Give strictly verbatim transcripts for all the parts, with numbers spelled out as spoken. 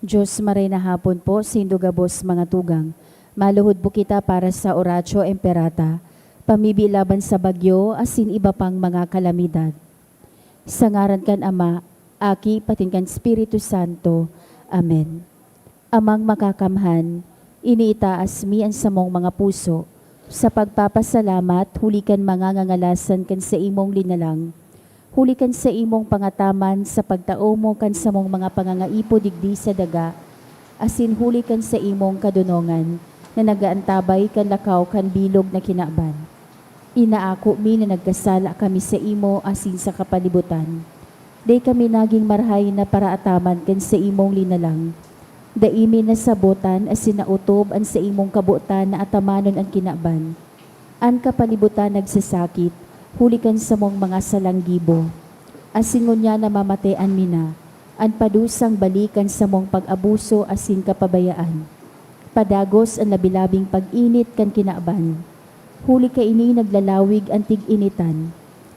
Diyos, maray na hapon po, saindo gabos mga tugang. Maluhod po kita para sa Oratio Imperata, pamibi laban sa bagyo, asin iba pang mga kalamidad. Sa ngaran kan Ama, Aki, patin kan Espiritu Santo. Amen. Amang Makakamhan, iniitaas mi an samong mga puso sa pagpapasalamat huli kan mga ngangalasan kan saimong linalang, huli kan saimong pangataman sa pagtao mo kan samong mga pangangaipo digdi sa daga, asin huli kan saimong kadonongan na nag-aantabay kan lakaw kan bilog na kinaban. Inaako mi na nagkasala kami saimo asin sa kapalibutan. Dai kami nagin marahay na paraataman kan saimong linalang. Dai mi nasabotan asin naotob an saimong kabotan na atamanon an kinaban. An kapalibutan nagsasakit huli kan samong mga salang gibo. Asin ngunyan namamatean mi na an padusang bali kan samong pag-abuso asin kapabayaan. Padagos an labi-labing pag-init kan kinaban. Huli kaini naglalawig an tig-initan,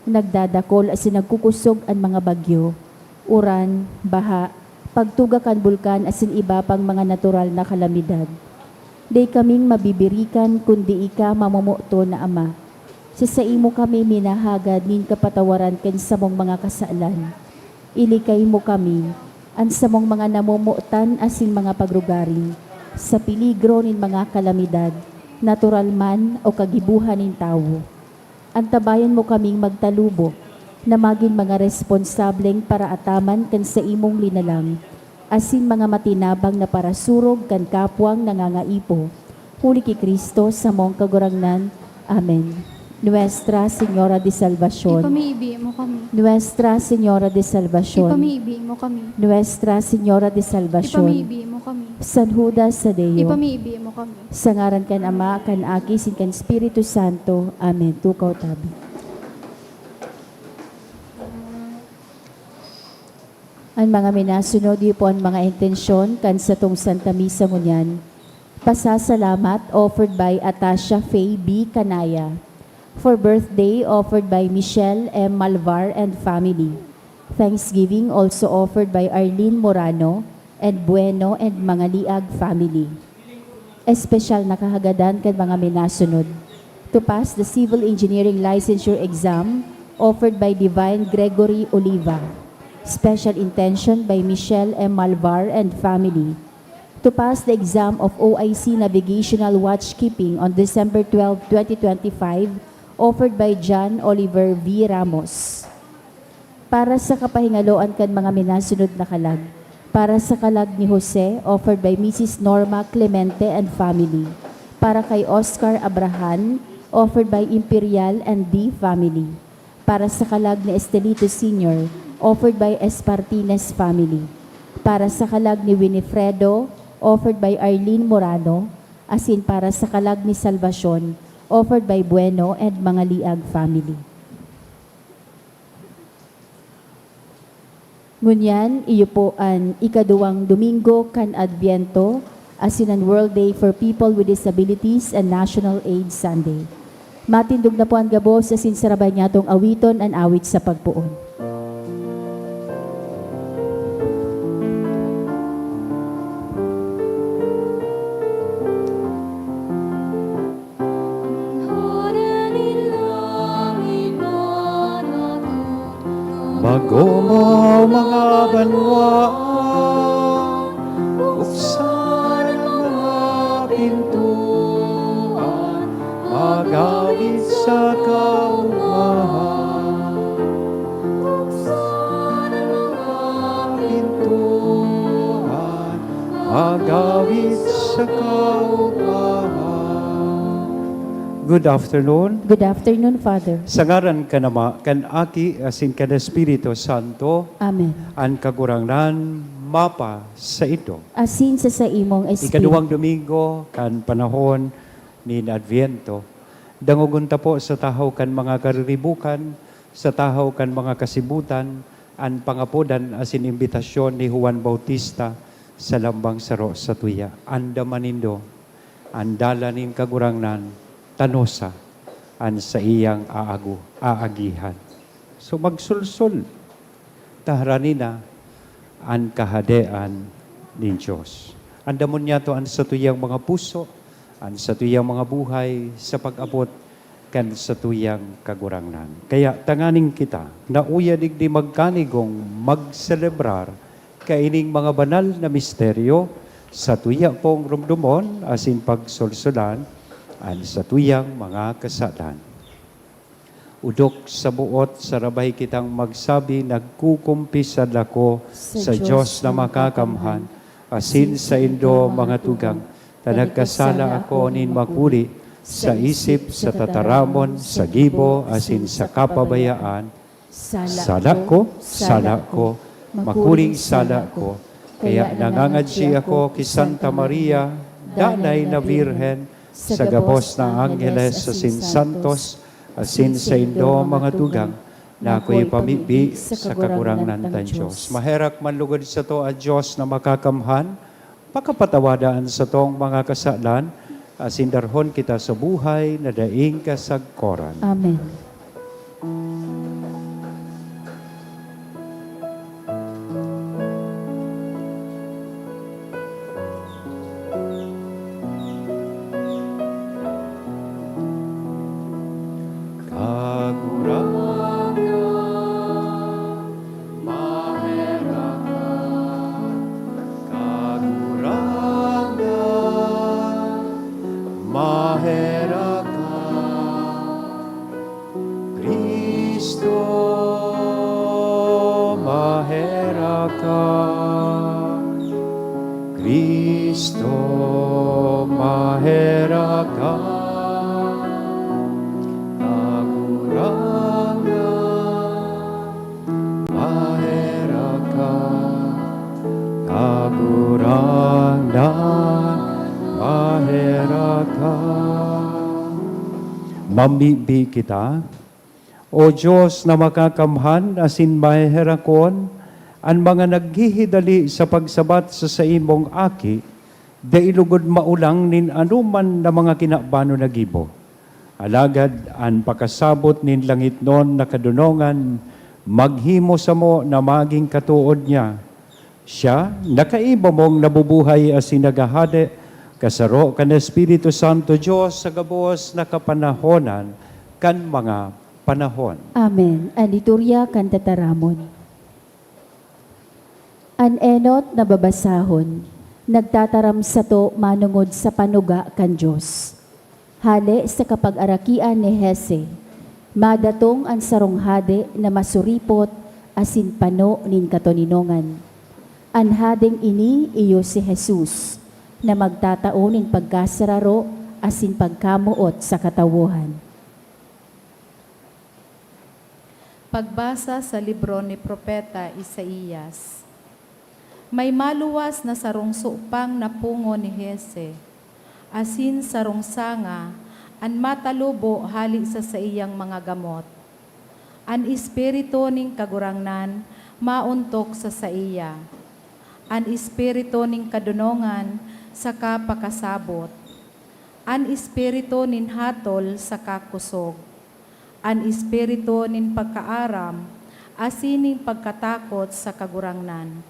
nagdadakol asin nagkukosog an mga bagyo, uran, baha, pagtuga kan bulkan asin iba pang mga natural na kalamidad. Dai kaming mabibirikan kundi ika, mamomoton na Ama. Sa saimo kami minahagad nin kapatawaran kan samong mga kasalan. Ilikay mo kami, an samong mga namomotan asin mga pagrugari, sa peligro nin mga kalamidad, natural man o kagibohan nin tawo. Antabayan mo kaming magtalubo na magin mga responsableng paraataman kan saimong linalang, asin mga matinabang na parasurog kan kapwang nangangaipo, huli ki Cristo, samong Kagurangnan. Amen. Nuestra Señora de Salvacion. Ipamibi mo kami. Nuestra Señora de Salvacion. Ipamibi mo kami. Nuestra Señora de Salvacion. Ipamibi mo kami. San Judas Tadeo. Ipamibi mo kami. Sa ngaran kan Ama, kan Aki, asin kan Espiritu Santo. Amen. Tukaw tabi. An mga minasunod, iyo po an mga intensyon kan satong Santa Misa ngunyan. Pasasalamat offered by Atasha Faye B. Canaya. For birthday, offered by Michelle M. Malvar and family. Thanksgiving also offered by Arlene Morano and Bueno and Mangaliag family. Espesyal na kahagadan kan mga minasunod. To pass the Civil Engineering Licensure Exam offered by Divine Gregory Oliva. Special intention by Michelle M. Malvar and family. To pass the exam of O I C Navigational Watchkeeping on December twelve, twenty twenty-five, offered by John Oliver V. Ramos. Para sa kapahingaloan kan mga minasunod na kalag. Para sa kalag ni Jose, offered by Missus Norma Clemente and family. Para kay Oscar Abrahan, offered by Imperial and D family. Para sa kalag ni Estelito Senior, offered by Espartines family. Para sa kalag ni Winifredo, offered by Arlene Morano, asin para sa kalag ni Salvacion, offered by Bueno and Mangaliag family. Ngunyan, iyo po an ikaduwang Domingo kan Adviento, asin an World Day for People with Disabilities and National AIDS Sunday. Matindog na po an gabos asin sarabay niyatong awiton an awit sa pagpoon. Magombaw mga banwa, buksan ang mga pintuan, magawit sa kaugmahan. Buksan ang mga pintuan, magawit sa kaugmahan. Good afternoon. Good afternoon, Father. Sa ngaran kan Ama, kan Aki, asin kan Espiritu Santo. Amen. An Kagurangnan mapa saindo. Asin sa saimong espiritu. Ikaduwang Domingo kan panahon nin Adviento. Dangogon ta po sa tahaw kan mga kariribukan, sa tahaw kan mga kasibutan, an pangapodan asin imbitasyon ni Juan Bautista sa lambang saro sa tuya. Andam nindo an dalan nin Kagurangnan, tanosa an saiyang aago-, aagihan. So, magsulsol ta harani na an Kahadean nin Dios. Andamon niyato an satuyang mga puso, an satuyang mga buhay sa pag-abot kan satuyang Kagurangnan. Kaya tanganing kita na uya digdi magkanigong magselebrar kaining mga banal na misteryo, satuya pong rumdomon asin pagsolsolan an satuyang mga kasalan. Odok sa buot sarabay kitang magsabi, "Nagkukumpisal ako sa Dios na makakamhan, asin saindo, mga tugang, ta nagkasala ako nin makuli, sa isip, sa tataramon, sa gibo, asin sa kapabayaan. Sala ko, sala ko, makuling sala ko." Kaya nangangadyi ako ki Santa Maria, danay na Birhen, sa gabos na angheles asin santos, asin saindo, mga tugang, na ako'y pamibi sa Kagurangnan tang Dios. Maherak man lugod sato an Dios na makakamhan, pakapatawada an satong mga kasalan, asin darhon kita sa buhay na daing kasagkoran. Amen. Kagurangnan, maherak ka. Kagurangnan, maherak ka. Cristo, maherak ka. Cristo, maherak ka. Kagurangnan, maherak ka. Kagurangnan, maherak ka. Mamibi kita. O Dios na makakamhan asin maheherakon, an mga naghihidali sa pagsabat sa saimong Aki, dai lugod maulang nin anoman na mga kinabanon na gibo. Alagad an pakasabot nin langitnon na kadonongan maghimo samo na magin katood niya. Siya, na kaiba mong nabubuhay asin naghahade, kasaro kan Espiritu Santo, Dios sa gabos na kapanahonan kan mga panahon. Amen. An liturya kan tataramon. An enot na babasahon, nagtataram sato manongod sa panuga kan Dios. Hale sa kapagarakian ni Hese, madatong an sarong hade na masuripot asin pano nin katoninongan. An hadeng ini iyo si Jesus, na magtatao nin pagkasararo asin pagkamoot sa katawohan. Pagbasa sa libro ni Propeta Isaias. May maluwas na sarong supang na pungo ni Hese, asin sarong sanga an matalubo hale sa saiyang mga gamot. An Espiritu nin Kagurangnan maontok sa saiya, an Espiritu nin kadonongan saka pakasabot, an Espiritu nin hatol saka kosog, an Espiritu nin pagkaaram asin nin pagkatakot sa Kagurangnan.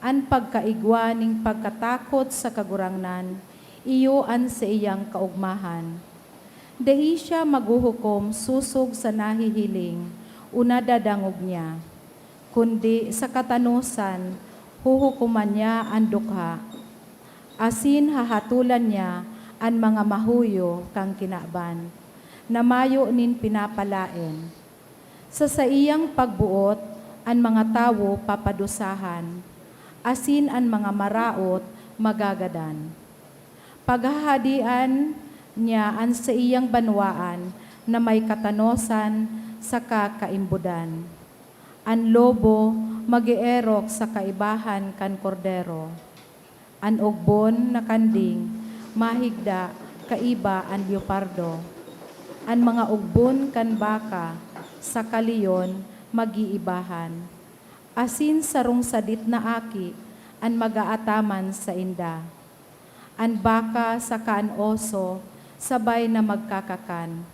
An pagkaigwa nin pagkatakot sa Kagurangnan, iyo an saiyang kaogmahan. Dai siya maghuhukom sosog sa nahihiling o nadadangog niya, kundi sa katanosan huhukoman niya an dukha, asin hahatolan niya an mga mahuyo kan kinaban, na mayo nin pinapalaen. Sa saiyang pagboot, an mga tawo papadusahan, asin an mga maraot magagadan. Paghahadian niya an saiyang banwaan na may katanosan saka kaimbodan. An lobo mag-eerok sa kaibahan kan kordero. An ugbon na kanding mahigda kaiba an leopardo. An mga ugbon kan baka saka leon mag-iibahan, asin sarong sadit na aki an mag-aataman sainda. An baka saka an oso sabay na magkakakan,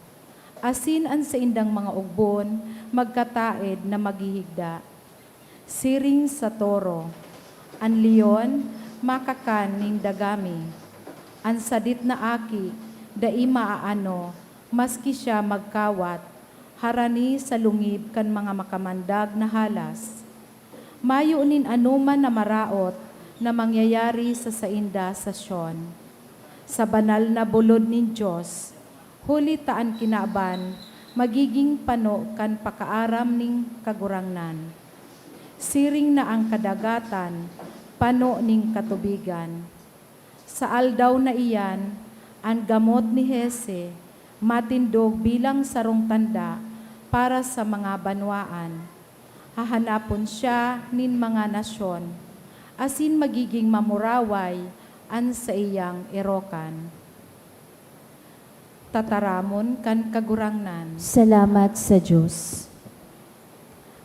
asin an saindang mga ugbon magkataed na maghihigda. Siring sa toro, an leon Makakan nin dagami. An sadit na aki dai maaano maski siya magkawat harani sa lungib kan mga makamandag na halas. Mayo nin anoman na maraot na mangyayari sa sainda sa Sion. Sa banal na bulod nin Dios, huli ta an kinaban magiging pano kan pakaaram nin Kagurangnan. Siring na an kadagatan pano nin katubigan. Sa aldaw na iyan, an gamot ni Jese matindog bilang sarong tanda para sa mga banwaan. Hahanapon siya nin mga nasyon, asin magiging mamuraway an saiyang erokan. Tataramon kan Kagurangnan. Salamat sa Dios.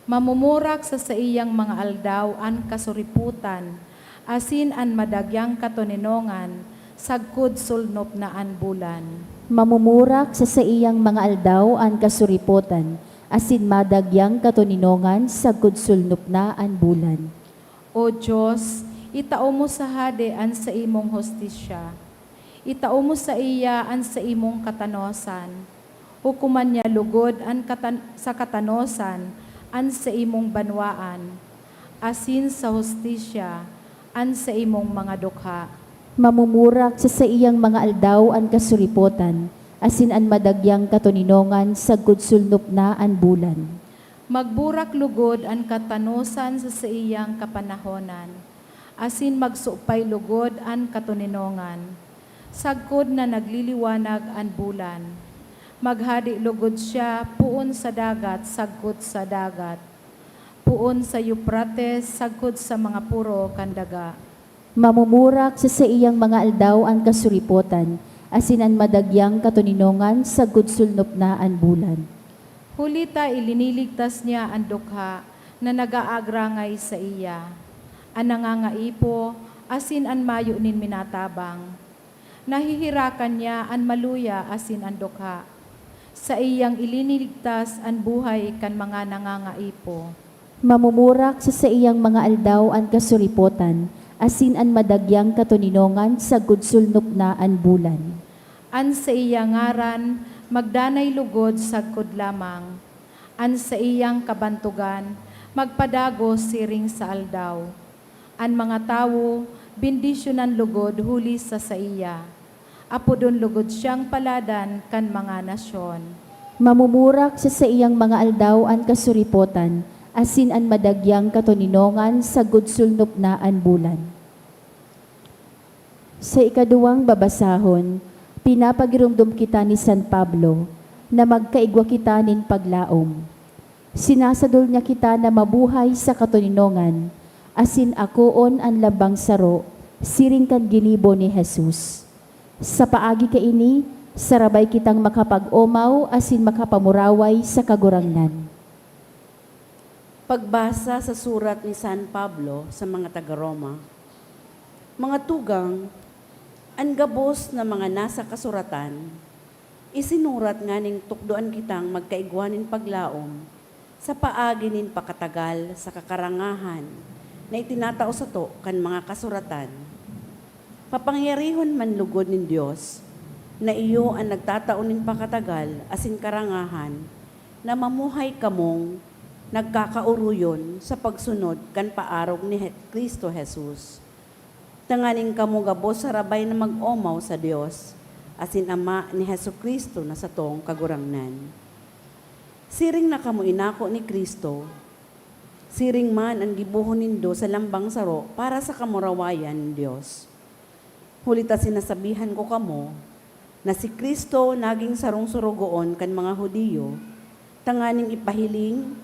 Mamumurak sa saiyang mga aldaw an kasuripotan, asin an madagyang katoninongan sagkod sulnop na an bulan. Mamumurak sa saiyang mga aldaw an kasuripotan, asin madagyang katoninongan sagkod sulnop na an bulan. O Dios, itao mo sa hade an saimong hustisya. Itao mo saiya an saimong katanosan. Hukoman niya lugod an katan-, sa katanosan an saimong banwaan, asin sa hustisya an saimong mga dukha. Mamumurak sa saiyang mga aldaw an kasuripotan, asin an madagyang katoninongan sagkod sulnop na an bulan. Magburak lugod an katanosan sa saiyang kapanahonan, asin magsupay lugod an katoninongan, sagkod na nagliliwanag an bulan. Maghade lugod siya poon sa dagat sagkod sa dagat, poon sa Eufrates sagkod sa mga poro kan daga. Mamumurak sa saiyang mga aldaw an kasuripotan, asin an madagyang katoninongan sagkod sulnop na an bulan. Huli ta iliniligtas niya an dukha na nag-aagrangay saiya, an nangangaipo asin an mayo nin minatabang. Naheherakan niya an maluya asin an dukha. Saiyang iliniligtas an buhay kan mga nangangaipo. Mamumurak sa saiyang mga aldaw an kasuripotan, asin an madagyang katoninongan sagkod sulnop na an bulan. An saiya ngaran magdanay lugod sagkod lamang. An saiyang kabantogan magpadagos siring sa aldaw. An mga tawo bendisyonan logod huli sa saiya. Apodon logod siyang paladan kan mga nasyon. Mamumurak sa saiyang mga aldaw an kasuripotan, asin an madagyang katoninongan sagkod sulnop na an bulan. Sa ikaduwang babasahon, pinapagiromdom kita ni San Pablo na magkaigwa kita nin paglaom. Sinasadol niya kita na mabuhay sa katoninongan, asin akoon an lambang saro, siring kan ginibo ni Jesus. Sa paagi kaini, sarabay kitang makapag-omaw asin makapamuraway sa Kagurangnan. Pagbasa sa surat ni San Pablo sa mga taga Roma. Mga tugang, an gabos na mga nasa kasuratan, isinurat nganing tukdoan kitang magkaigwa nin paglaom sa paagi nin pakatagal sa kakarangahan na itinatao sato kan mga kasuratan. Papangyarihon man logod nin Dios, na iyo an nagtatao nin pakatagal asin karangahan, na mamuhay kamong nagkakaoroyon sa pagsunod kan paarog ni Je-, Cristo Jesus. Tanganing kamo gabos sarabay na mag-omaw sa Dios asin Ama ni Jesu-Cristo na satong Kagurangnan. Siring na kamo inako ni Cristo, siring man an gibohon nindo sa lambang saro para sa kamurawayan nin Dios. Huli ta sinasabihan ko kamo, na si Cristo nagin sarong sorogoon kan mga Judio, tanganing ipahiling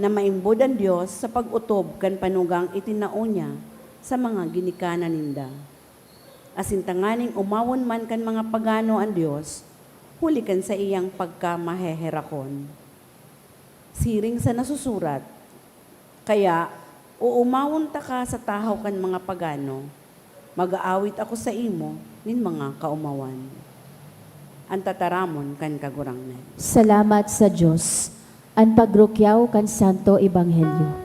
na maimbod an Dios sa pag-otob kan panugang itinao niya sa mga ginikanan ninda. Asin tanganing omawon man kan mga pagano an Dios, huli kan saiyang pagkamaheherakon. Siring sa nasusurat, "Kaya, oomawon taka sa tahaw kan mga pagano, mag-aawit ako saimo nin mga kaomawan." An tataramon kan Kagurangnan. Salamat sa Dios. An pagrukyaw kan Santo Ebanghelyo.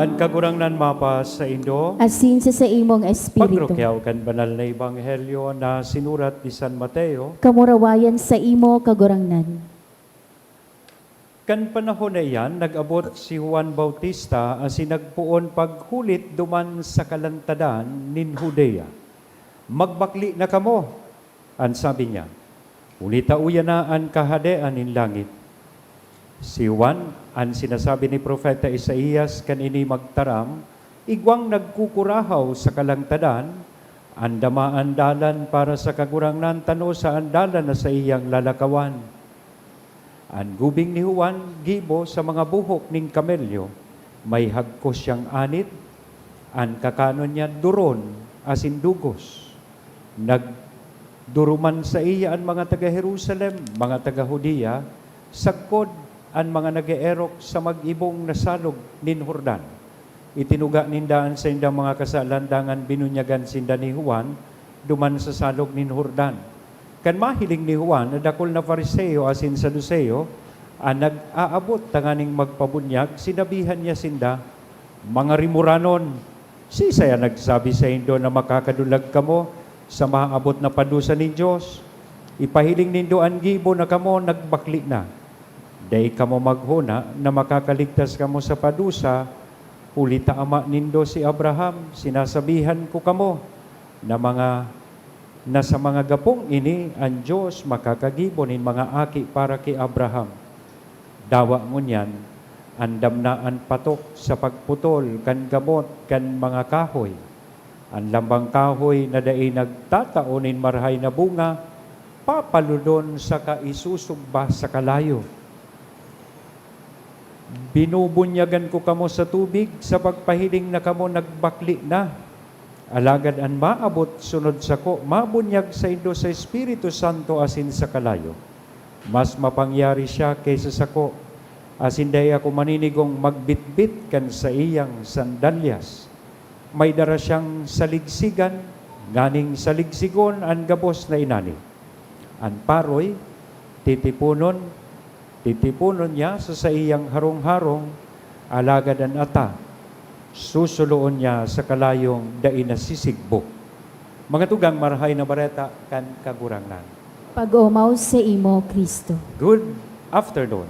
An Kagurangnan mapasaindo. Asin sa saimong espiritu. Pagrukyaw kan banal na ebanghelyo na sinurat ni San Mateo. Kamurawayan saimo, Kagurangnan. Kan panahon na iyan, nag-abot si Juan Bautista asin nagpoon paghulit duman sa kalantadan nin Judea. "Magbakle na kamo," an sabi niya, "huli ta uya na an Kahadean nin langit." Si Juan, an sinasabi ni Propeta Isaias, kan ini magtaram, igwang nagkukurahaw sa kalangtadan, "Andama an dalan para sa Kagurangnan, tanosa an dalan na saiyang lalakawan." An gubing ni Juan gibo sa mga buhok nin kamelyo, may hagkos siyang anit, an kakanon niya duron asin dugos. Nagduruman saiya an mga taga Jerusalem, mga taga Judea, sagkod an mga nag-eerok sa mag-ibong na salog nin Jordan. Itinuga ninda an saindang mga kasalan dangan binunyagan sinda ni Juan duman sa salog nin Jordan. Kan mahiling ni Juan na dakul na Fariseo asin Saduceo an nag-aabot tanganing magpabunyag, sinabihan niya sinda, "Mga rimuranon, siisay an nagsabi saindo na makakadulag kamo sa maabot na padusa nin Dios? Ipahiling nindo an gibo na kamo nagbakle na. Dai kamo maghona na makakaligtas kamo sa padusa, huli ta ama nindo si Abraham. Sinasabihan ko kamo na mga, na sa mga gapong ini an Dios makakagibo nin mga aki para ki Abraham. Dawa ngunyan, andam na an patok sa pagputol kan gamot kan mga kahoy. An lambang kahoy na dai nagtatao nin marahay na bunga, papaludon saka isusugba sa kalayo." Binubunyagan ko kamo sa tubig sa pagpahiling na kamo nagbakle na. Alagad an maabot sunod sako, mabunyag saindo sa Espiritu Santo asin sa kalayo. Mas mapangyari siya ki sa sako, asin dai ako maninigong magbitbit kan saiyang sandalyas. May dara siyang saligsigan, nganing saligsigon an gabos na inani. An paroy, titiponon, titiponon niya sa saiyang harong-harong, alagad an ata, susuloon niya sa kalayong dai nasisigbo. Mga tugang, Marahay na Bareta kan Kagurangnan. Pag-omaw saimo, Cristo. Good afternoon.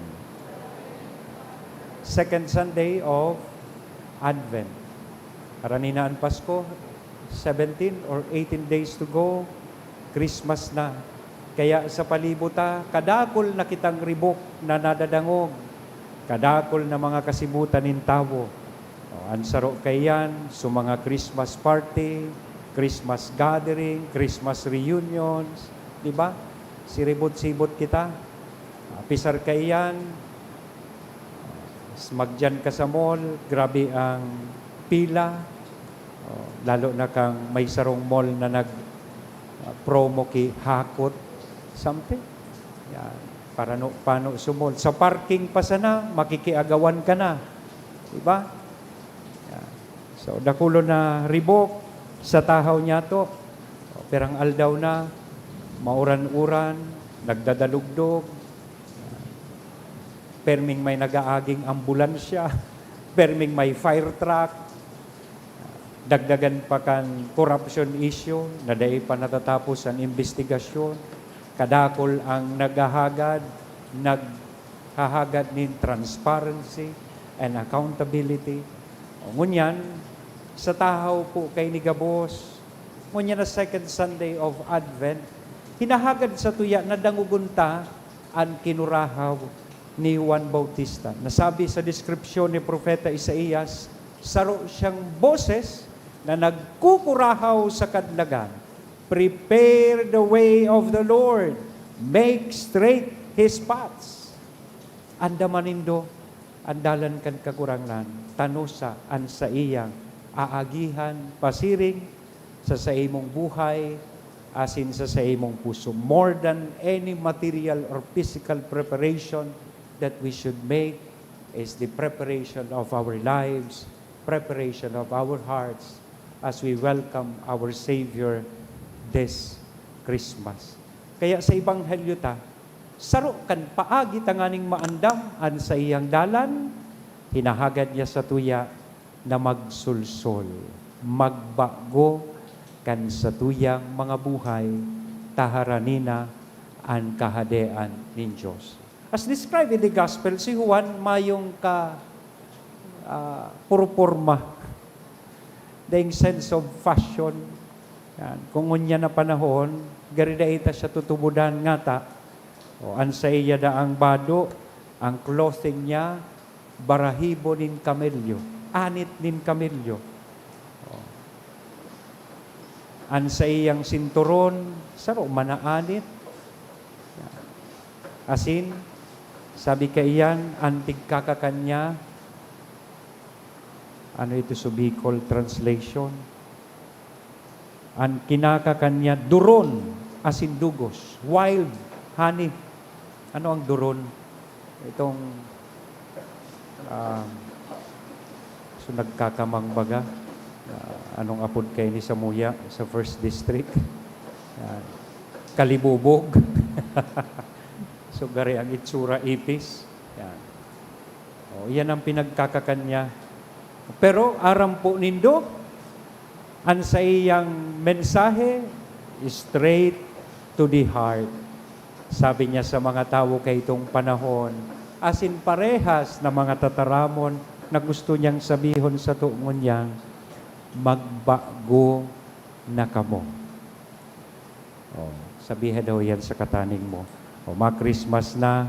Second Sunday of Advent. Harani na an Pasko, seventeen or eighteen days to go, Christmas na. Kaya sa palibot ta, kadakul na kitang ribok na nadadangog, kadakul na mga kasibutan nin tawo. O, an saro kaiyan, so mga Christmas party, Christmas gathering, Christmas reunions, di ba? Siribot-sibot kita. Ah, pisar kaiyan, s-, magdiyan ka sa mall, grabe ang pila. O, lalo na kang may sarong mall na nag, ah, promo ki hakot, something. Yan. Parano-pano sa mall. Sa parking pa sana, makikiagawan ka na. Di ba? Yan. So, dakulon na ribok sa tahaw niyato. Pirang aldaw na, mauran-uran, nagdadalugdog. Perming may nag-aaging ambulansya. Perming may fire truck. Dagdagan pa kan corruption issue na dai pa natatapos an imbestigasyon. Kadakul ang naghahagad, naghahagad nin transparency and accountability. O, ngunyan, sa tahaw po kaini gabos, ngunyan na second Sunday of Advent, hinahagad satuya na dangogon ta an kinurahaw ni Juan Bautista. Nasabi sa deskripsyon ni Propeta Isaias, saro siyang boses na nagkukurahaw sa kadlagan, "Prepare the way of the Lord, make straight His paths." Andama nindo an dalan kan Kagurangnan, tanosa an saiyang aagihan pasiring sa saimong buhay asin sa saimong puso. More than any material or physical preparation that we should make is the preparation of our lives, preparation of our hearts as we welcome our Savior this Christmas. Kaya sa Ebanghelyo ta, saro kan paagi tanganing maandam an saiyang dalan, hinahagad niya satuya na magsulsol, magbago kan satuyang mga buhay, ta harani na an Kahadean nin Dios. As described in the Gospel, si Juan mayong ka, ah, purporma, daing sense of fashion. Yan. Kung ngunyan na panahon, gari dai ta siya tutubodan ngata. O, an saiya daang bado, ang clothing niya, barahibo nin kamelyo, anit nin kamelyo. O. An saiyang sinturon, saro man na anit. Asin, sabi kaiyan, an tigkakakan niya, ano ito sa Bicol translation? An kinakakan niya, duron asin dugos, wild honey. Ano ang duron? Itong, ah, so nagkakamang baga. Ah, anong apod kaini samuya sa First District? Ah, kalibubog. So, gari ang itsura, ipis. Yan. O, iyan ang pinagkakakan niya. Pero aram po nindo, an saiyang mensahe, straight to the heart. Sabi niya sa mga tawo kaitong panahon, asin parehas na mga tataramon na gusto niyang sabihon sato ngunyan, "Magbago na kamo." O, sabiha daw yan sa kataning mo. O, ma-Christmas na,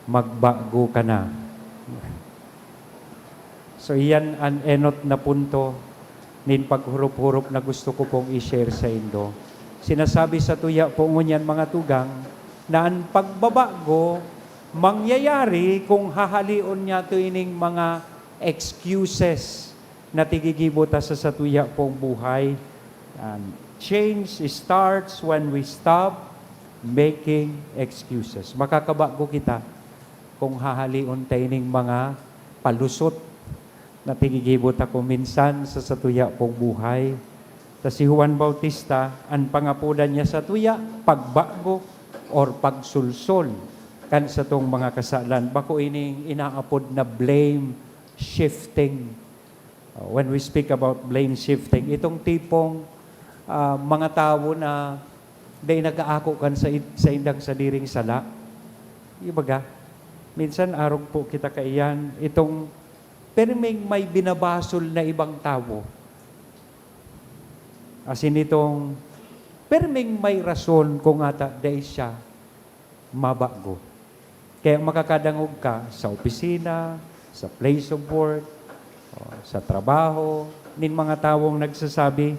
magbago ka na. So, iyan an enot na punto nin paghurup-hurup na gusto ko pong i-share saindo. Sinasabi satuya po ngunyan, mga tugang, na an pagbabago mangyayari kung hahaleon niyato ining mga excuses na tigigibo ta sa satuya pong buhay. Yan. Change starts when we stop making excuses. Makakabago kita kung hahaleon ta ining mga palusot na tigigibo ta kung minsan sa satuya pong buhay. Ta si Juan Bautista, an pangapodan niya satuya, pagbago or pagsulsol kan satong mga kasalan. Bako ining inaapod na blame shifting. Uh, when we speak about blame shifting, itong tipong, ah, mga tawo na dai nag-aako kan sa, saindang sadiring sala. Ibaga, minsan arog po kita kaiyan, itong perming may binabasol na ibang tawo. Asin itong perming may rason kung ata dai siya mabago. Kaya makakadangog ka sa opisina, sa place of work, o sa trabaho, nin mga tawong nagsasabi,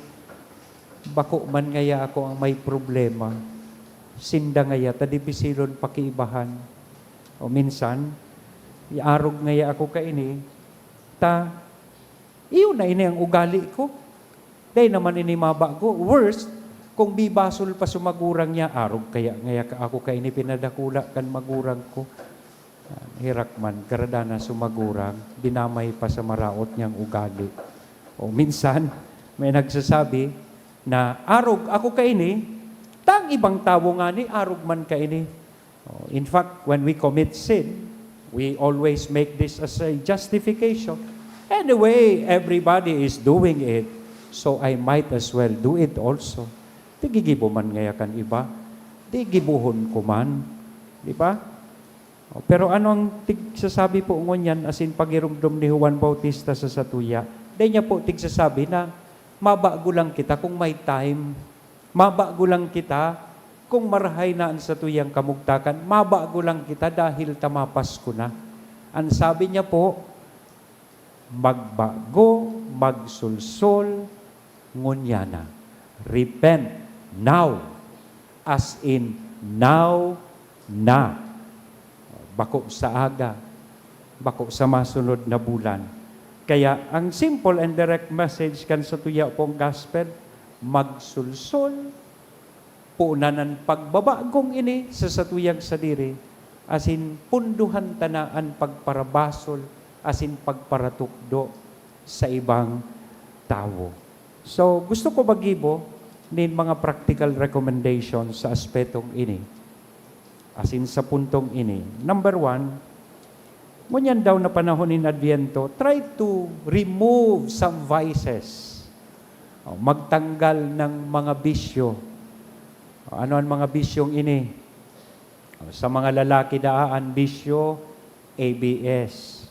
"Bako man ngaya ako ang may problema. Sinda ngaya ta dipisilon pakiibahan." O minsan, "Iarog ngaya ako kaini, ta iyo na ini ang ugali ko. Dai naman ini mabago. Worst, kung bibasol pa sumagurang niya, arog kaya ngaya ka, ako kaini pinadakula kan magurang ko." Herak man, garadan na sumagurang, dinamay pa sa maraot niyang ugali. O minsan, may nagsasabi na, "Arog ako kaini, tang ibang tawo ngani, arog man kaini." Oh, in fact, when we commit sin, we always make this as a justification. "Anyway, everybody is doing it, so I might as well do it also." Tigigibo man ngaya kan iba, di gibohon ko man. Di ba? Oh, pero ano ang tig-, sasabi po ngunyan, asin pagiromdom ni Juan Bautista sa satuya? Dai niya po tigsasabi na mabago lang kita kung may time. Mabago lang kita kung marahay na an satuyang kamugtakan. Mabago lang kita dahil ta mapasko na. An sabi niya po, "Magbago, magsulsol, ngunyan na. Repent now." As in, now na. Bako sa aga, bako sa masunod na bulan. Kaya ang simple and direct message kan satuya pong gospel, magsulsol, punan an pagbabagong ini sa satuyang sadiri, asin punduhan ta na an pagparabasol asin pagparatukdo sa ibang tawo. So, gusto ko maggibo nin mga practical recommendations sa aspetong ini, asin sa puntong ini. Number one, Ngunyan daw na panahon nin Adviento, try to remove some vices. O, magtanggal ng mga bisyo. O, ano an mga bisyong ini? O, sa mga lalaki daa an bisyo, A B S.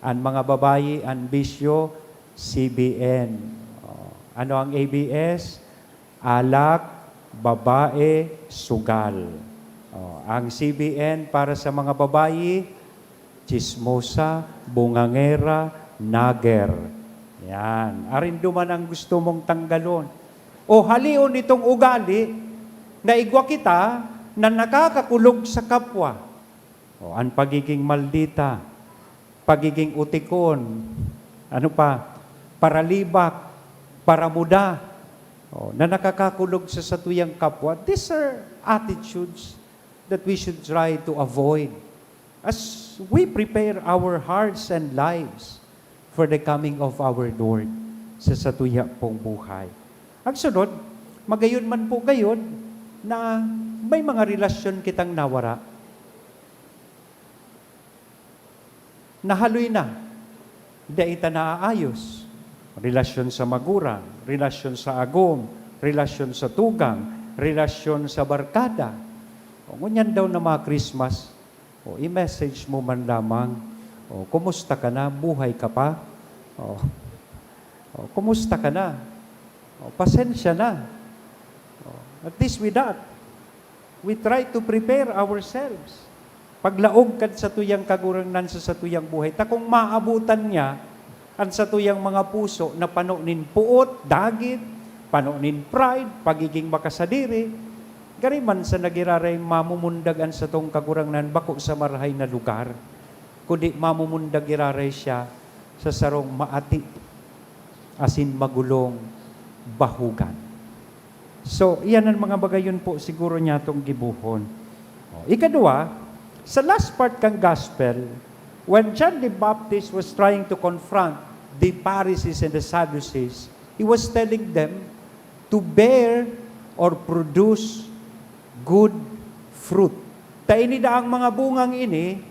An mga babayi, an bisyo, C B N. O, ano ang A B S? Alak, babae, sugal. O, ang C B N para sa mga babayi, tsismosa, bungangera, nagger. Yan. Arin duman ang gusto mong tanggalon. O halion itong ugali na igwa kita na nakakakulog sa kapwa. O, an pagiging maldita, pagiging utikon, ano pa, paralibak, paramuda, o, na nakakakulog sa satuyang kapwa. These are attitudes that we should try to avoid as we prepare our hearts and lives for the coming of our Lord sa satuya pong buhay. Ang sunod, magayon man po gayon na may mga relasyon kitang nawara. Nahaloy na, dai ta naaayos. Relasyon sa magurang, relasyon sa agom, relasyon sa tugang, relasyon sa barkada. O, ngunyan daw na mga Christmas, o, i-message mo man lamang, o, "Kumusta ka na? Buhay ka pa?" O, "O, kumusta ka na? O, pasensya na." O, at least with that, we try to prepare ourselves. Paglaog kan satuyang Kagurangnan sa satuyang buhay, ta kung maabutan niya an satuyang mga puso na pano nin poot, dagit, pano nin pride, pagiging makasadiri, gari man sana giraray mamumundag an satong Kagurangnan bako sa marahay na lugar, kundi mamumundag giraray siya sa sarong maati asin magulong bahugan. So, iyan an mga bagayon po siguro niyatong gibohon. O, ikadua, sa last part kan gospel, when John the Baptist was trying to confront the Pharisees and the Sadducees, he was telling them to bear or produce good fruit. Ta ini daang mga bungang ini,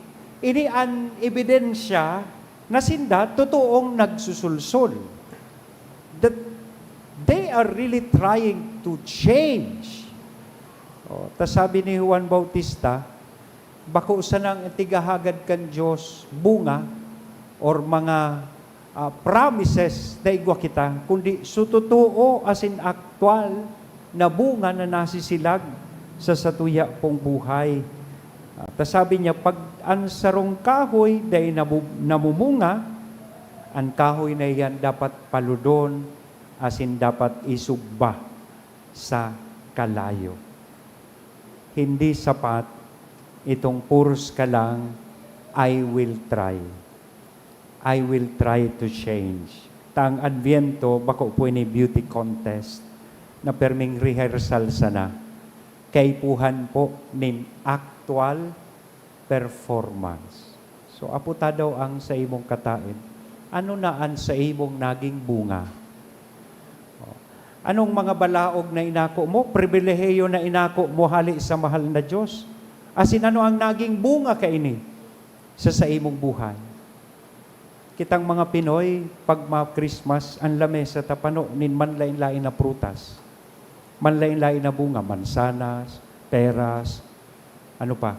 ini an ebidensya na sinda totoong nagsusulsol. That they are really trying to change. O, ta sabi ni Juan Bautista, "Bako sanang tigahagad kan Dios bunga or mga, ah, promises na igwa kita, kundi su totoo asin aktual na bunga na nasisilag sa satuya pong buhay." Ah, ta sabi niya, "Pag an sarong kahoy dai nabu-, namumunga, an kahoy na iyan dapat paludon asin dapat isugba sa kalayo." Hindi sapat itong puros ka lang, "I will try. I will try to change." Ta ang Adviento, bako po ini beauty contest na perming rehearsal sana. Kaipuhan po nin actual performance. So, apo ta daw ang sa imong kataed. Ano na an sa imong naging bunga? O, anong mga balaog na inako mo, pribilehiyo na inako mo hali sa mahal na Diyos? Asin ano ang naging bunga kaini sa, sa imong buhay? Kitang mga Pinoy, pag ma-Christmas, ang lamesa tapano nin manlain-lain na prutas. Manlain-lain na bunga, mansanas, peras, ano pa,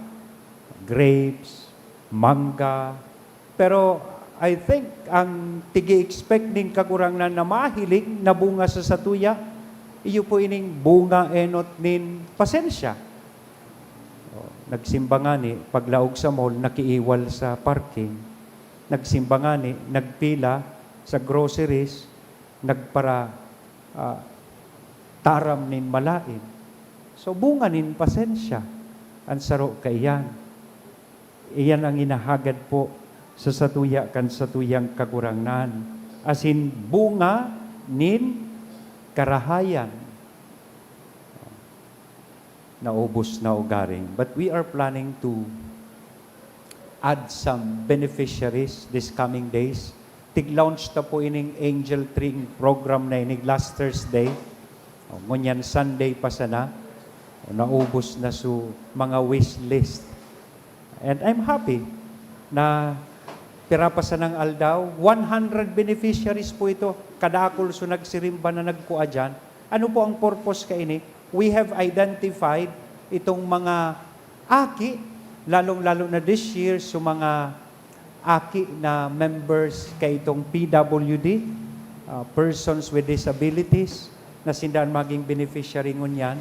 grapes, mangga. Pero I think ang tigi-expect nin Kagurangnan na mahiling na bunga sa satuya, iyo po ining bunga enot nin pasensya. O, nagsimba ngani, paglaog sa mall, nakiiwal sa parking. Nagsimba ngani, nagpila sa groceries, nagpara, ah, taram nin malain. So, bunga nin pasensya an saro kaiyan. Iyan ang hinahagad po sa satuya kan satuyang Kagurangnan, asin bunga nin karahayan. Naubos na ugaring. But we are planning to add some beneficiaries this coming days. Tig-launch ta po ining Angel Training Program na inig last Thursday. O, ngunyan Sunday pa sana. O, naubos na su mga wish list. And I'm happy. Na pira pa sanang aldaw, one hundred beneficiaries po ito. Kadakul so nagsirimba na nagkua diyan. Ano po ang purpose kaini? We have identified itong mga aki, lalong-lalo na this year, so mga aki na members kaitong P W D, ah, persons with disabilities, na sinda an maging beneficiary ngunyan.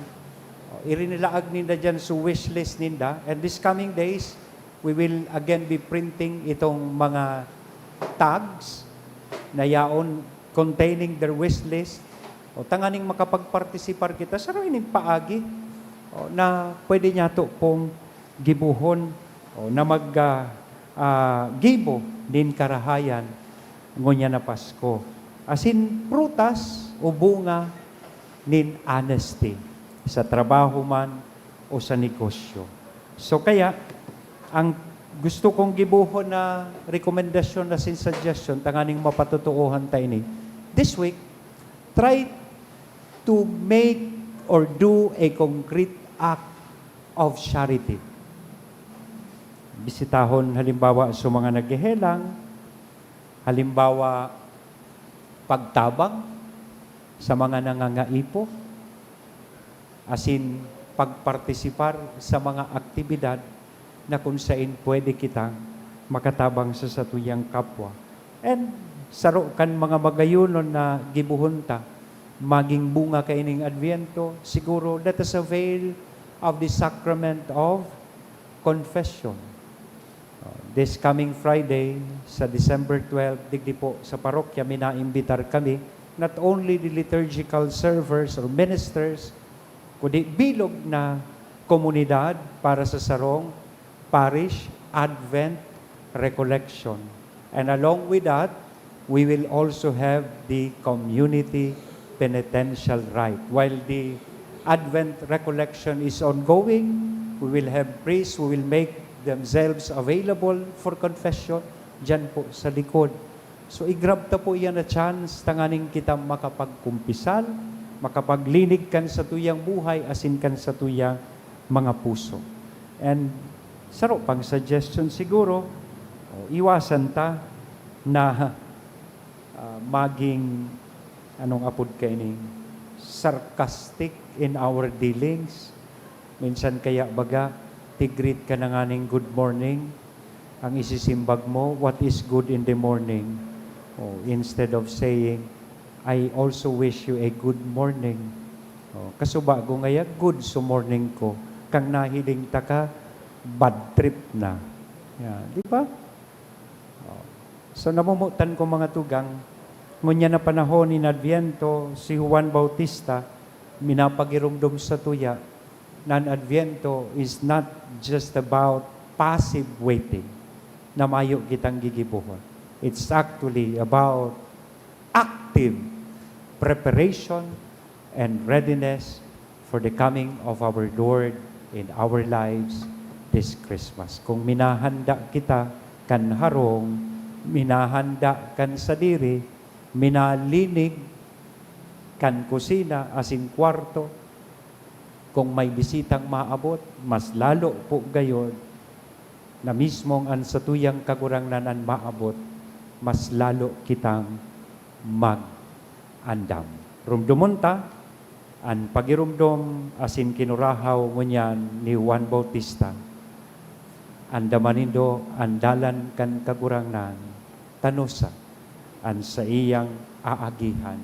O, irinilaag ninda diyan sa wishlist ninda. And this coming days, we will again be printing itong mga tags na yaon containing their wish list. O, tanganing makapagpartisipar kita, saro ining paagi, o, na pwede niyato pong gibohon, o, na mag, ah, ah, gibo nin karahayan ngunyan na Pasko, asin prutas o bunga nin honesty, sa trabaho man o sa negosyo. So, kaya, ang gusto kong gibohon na rekomendasyon asin suggestion tanganing mapatotoohan ta ini, this week, try to make or do a concrete act of charity. Bisitahon, halimbawa, sa mga naghehelang, halimbawa, pagtabang sa mga nangangaipo, asin pagpartisipar sa mga aktibidad na kun saen pwede kitang makatabang sa satuyang kapwa. And saro kan mga magayonon na gibohon ta, maging bunga kaining Adviento, siguro, let us avail of the sacrament of confession. Oh, this coming Friday, sa December twelve, digdi po sa parokya, minaimbitar kami, not only the liturgical servers or ministers, kundi bilog na komunidad para sa sarong Parish Advent Recollection. And along with that, we will also have the community penitential rite. While the Advent Recollection is ongoing, we will have priests who will make themselves available for confession diyan po sa likod. So, i-grab ta po iyan na chance tanganing kita makapagkumpisal, makapaglinig kan satuyang buhay asin kan satuyang mga puso. And saro pang suggestion siguro, o, iwasan ta na, ah, maging, anong apod kaini, sarcastic in our dealings. Minsan kaya baga, ti-greet ka na nganing good morning, ang isisimbag mo, "What is good in the morning?" O, instead of saying, "I also wish you a good morning." O, kasubago ngaya, good so morning ko. Kan nahiling ta ka, bad trip na. Yeah, di ba? O. So, namomotan ko, mga tugang, ngunyan na panahon nin Adviento, si Juan Bautista, minapagiromdom satuya, na an Adviento is not just about passive waiting na mayo kitang gigibohon. It's actually about active preparation and readiness for the coming of our Lord in our lives this Christmas. Kung minahanda kita kan harong, minahanda kan sadiri, minalinig kan kusina asin kwarto, kung may bisitang maabot, mas lalo po gayon na mismong an satuyang Kagurangnan an maabot, mas lalo kitang mag-andam. Rumdomon ta an pagirumdom asin kinurahaw ngunyan ni Juan Bautista. Andama nindo an dalan kan Kagurangnan, tanosa an saiyang aagihan,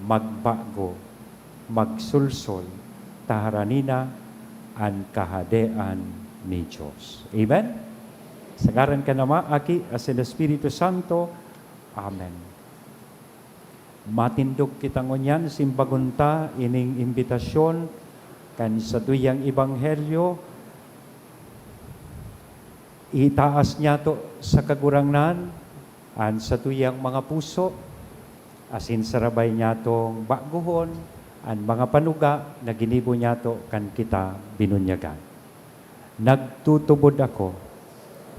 magbago, magsulsol, ta harani na an Kahadean ni Dios. Amen? Sa ngaran kan Ama, Aki, asin Espiritu Santo. Amen. Matindog kita ngunyan, simbagon ta ining imbitasyon kan satuyang ebanghelyo. Itaas niyato sa Kagurangnan an satuyang mga puso, asin sarabay niyatong bagohon an mga panuga na ginibo niyato kan kita binunyagan. Nagtutubod ako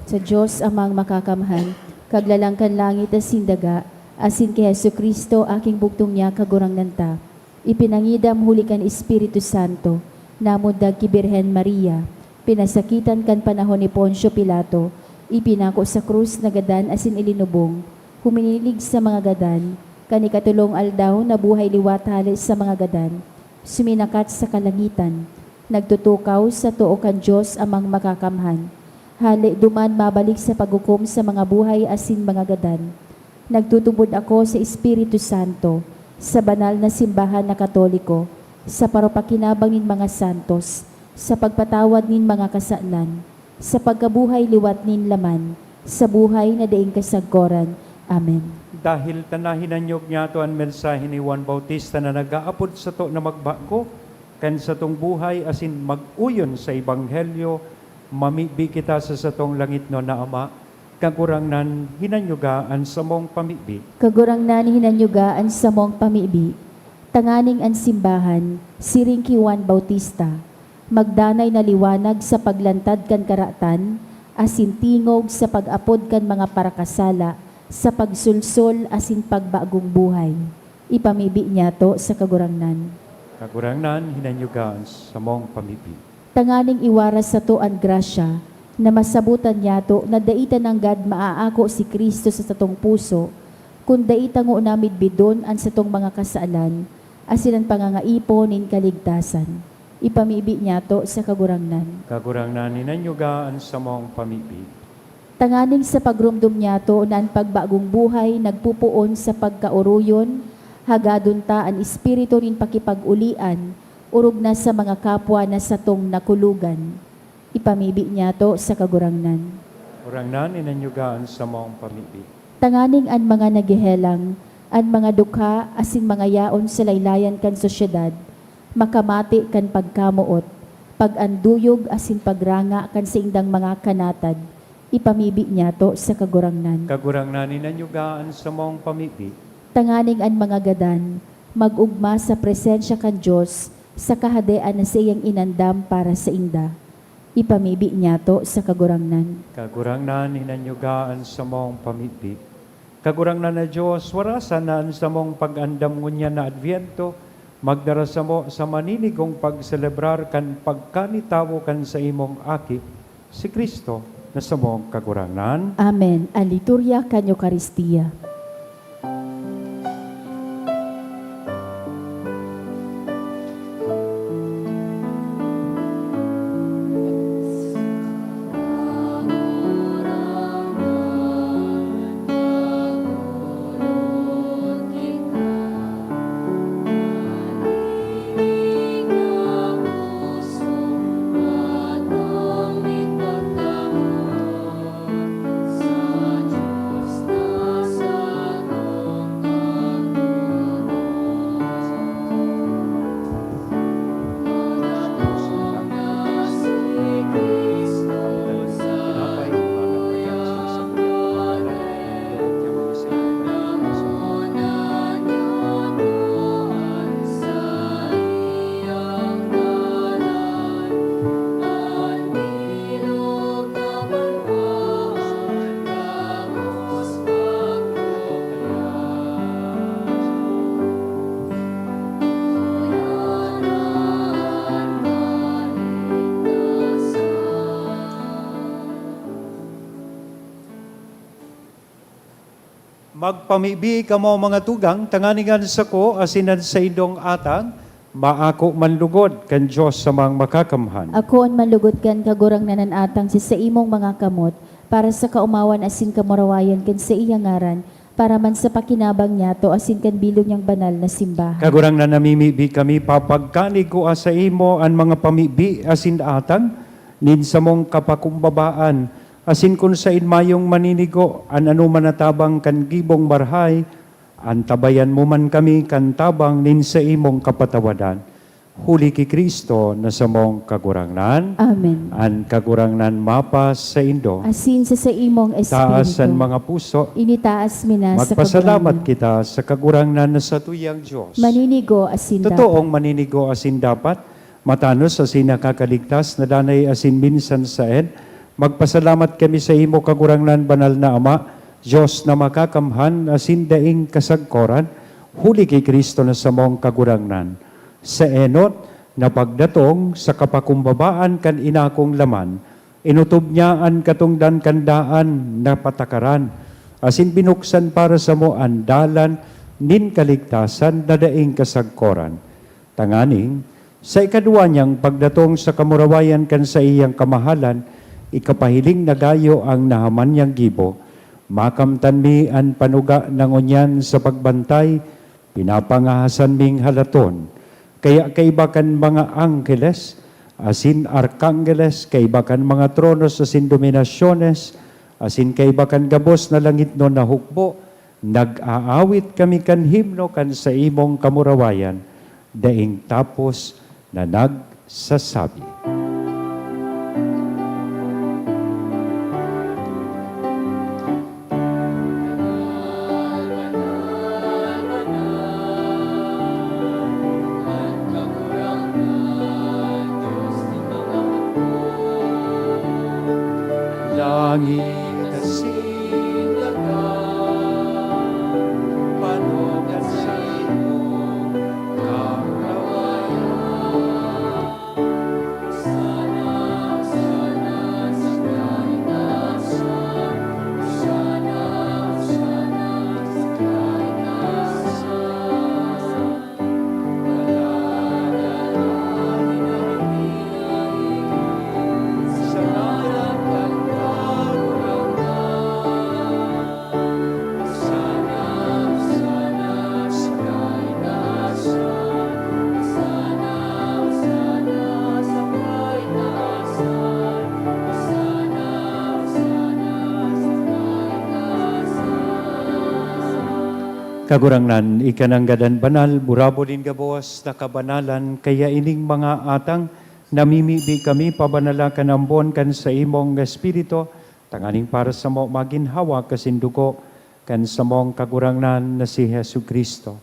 sa Dios Amang Makakamhan, Kaglalang kan langit asin daga, asin ki Jesu-Cristo, aking bugtong niya, Kagurangnan ta, ipinangidam huli kan Espiritu Santo, namundag ki Birhen Maria, pinasakitan kan panahon ni Poncio Pilato, Ipinako sa krus na gadan asin ilinubong, huminilig sa mga gadan, kan ikatolong aldaw nabuhay liwat hale sa mga gadan, suminakat sa kalangitan, nagtutukaw sa too kan Dios Amang Makakamhan. Hale duman mabalik sa paghukom sa mga buhay asin mga gadan. Nagtutubod ako sa Espiritu Santo, sa banal na simbahan na Katoliko, sa paropakinabang nin mga santos, sa pagpatawad nin mga kasalan, sa pagkabuhay liwat nin laman, sa buhay na daing kasagkoran. Amen. Dahil ta nahinanyog niyato an mensahe ni Juan Bautista na nag-aapod sato na magbago kan satong buhay asin mag-oyon sa Ebanghelyo, mamibi kita sa satong langitnon na Ama, Kagurangnan, hinanyuga an samong pamibi. Kagurangnan, hinanyuga an samong pamibi, tanganing an simbahan, siring ki Juan Bautista, magdanay na liwanag sa paglantad kan karatan, asin tingog sa pag-apod kan mga parakasala sa pagsulsol asin pagbagong buhay. Ipamibi niyato sa Kagurangnan. Kagurangnan, hinanyuga an samong pamibi. Tanganing iwaras sato an grasya na masabotan niyato na dai ta nanggad maaako si Cristo sa satong puso, kun dai ta ngona midbidon an satong mga kasalan asin an pangangaipo nin kaligtasan. Ipamibi niyato sa Kagurangnan. Kagurangnan, hinanyuga an samong pamibi. Tanganing sa pagromdom niyato na an pagbagong buhay nagpopoon sa pagkaoroyon, hagadon ta an espiritu nin pakipag-olian, orog na sa mga kapwa na satong nakulogan. Ipamibi niyato sa Kagurangnan. Kagurangnan, hinanyuga an samong pamibi. Tanganing an mga naghehelang, an mga dukha asin mga yaon sa laylayan kan sosyedad, makamate kan pagkamoot, pag-anduyog asin pagranga kan saindang mga kanatad, ipamibi niyato sa Kagurangnan. Kagurangnan, hinanyuga an samong pamibi. Tanganing an mga gadan mag-ogma sa presensya kan Dios sa Kahadean na saiyang inandam para sainda. Ipamibi niyato sa Kagurangnan. Kagurangnan, hinanyuga an samong pamibi. Kagurangnan na Dios, warasan na an samong pag-andam ngunyan na Adbyento magdara samo sa maninigong pagselebrar kan pagkanitawo kan saimong Aki, si Cristo na samong Kagurangnan. Amen. An liturya kan Eukaristia. Magpamibi kamo, mga tugang, tanganing an sako asin an saindong atang maako man lugod kan Dios Amang Makakamhan. Akoon man lugod kan Kagurangnan an atang sa saimong mga kamot, para sa kaomawan asin kamurawayan kan saiyang ngaran, para man sa pakinabang niyato asin kan bilog niyang banal na simbahan. Kagurangnan, namimibi kami, papagkaigwa saimo an mga pamibi asin atang nin samong kapakumbabaan, asin kun saen mayong maninigo an anoman na tabang kan gibong marahay, antabayan mo man kami kan tabang nin saimong kapatawadan. Huli ki Cristo na samong Kagurangnan. Amen. An Kagurangnan mapasaindo. Asin sa saimong espiritu. Taas an mga puso. Initaas mi na sa Kagurangnan. Magpasalamat kita sa Kagurangnan na satuyang Dios. Maninigo asin dapat. Totoong maninigo asin dapat, matanos asin nakakaligtas na danay asin minsan saen. Magpasalamat kami saimo, Kagurangnan, banal na Ama, Dios na makakamhan asin daing kasagkoran, huli ki Cristo na samong Kagurangnan. Sa enot na pagdatong sa kapakumbabaan kan inakong laman, Inotob niya an katongdan kan daan na patakaran, asin binuksan para samo an dalan nin kaligtasan na daing kasagkoran. Tanganing, sa ikaduwa niyang pagdatong sa kamurawayan kan saiyang kamahalan, ikapahiling na gayo an nahaman niyang gibo, makamtan mi an panuga na ngunyan sa pagbantay, pinapangahasan ming halaton. Kaya kaiba kan mga angheles asin arkangheles, kaiba kan mga tronos asin dominasyones, asin kaiba kan gabos na langitnon na hukbo, nag-aawit kami kan himno kan saimong kamurawayan, daing tapos na nagsasabi. Langit asin daga, pano kan saimong kamurawayan. Kagurangnan, ika nanggad an banal, burabod nin gabos na kabanalan, kaya ining mga atang, namimibi kami pabanala kan ambon kan saimong Espiritu, tanganing para samo magin hawak asin dugo kan samong Kagurangnan na si Jesu-Cristo.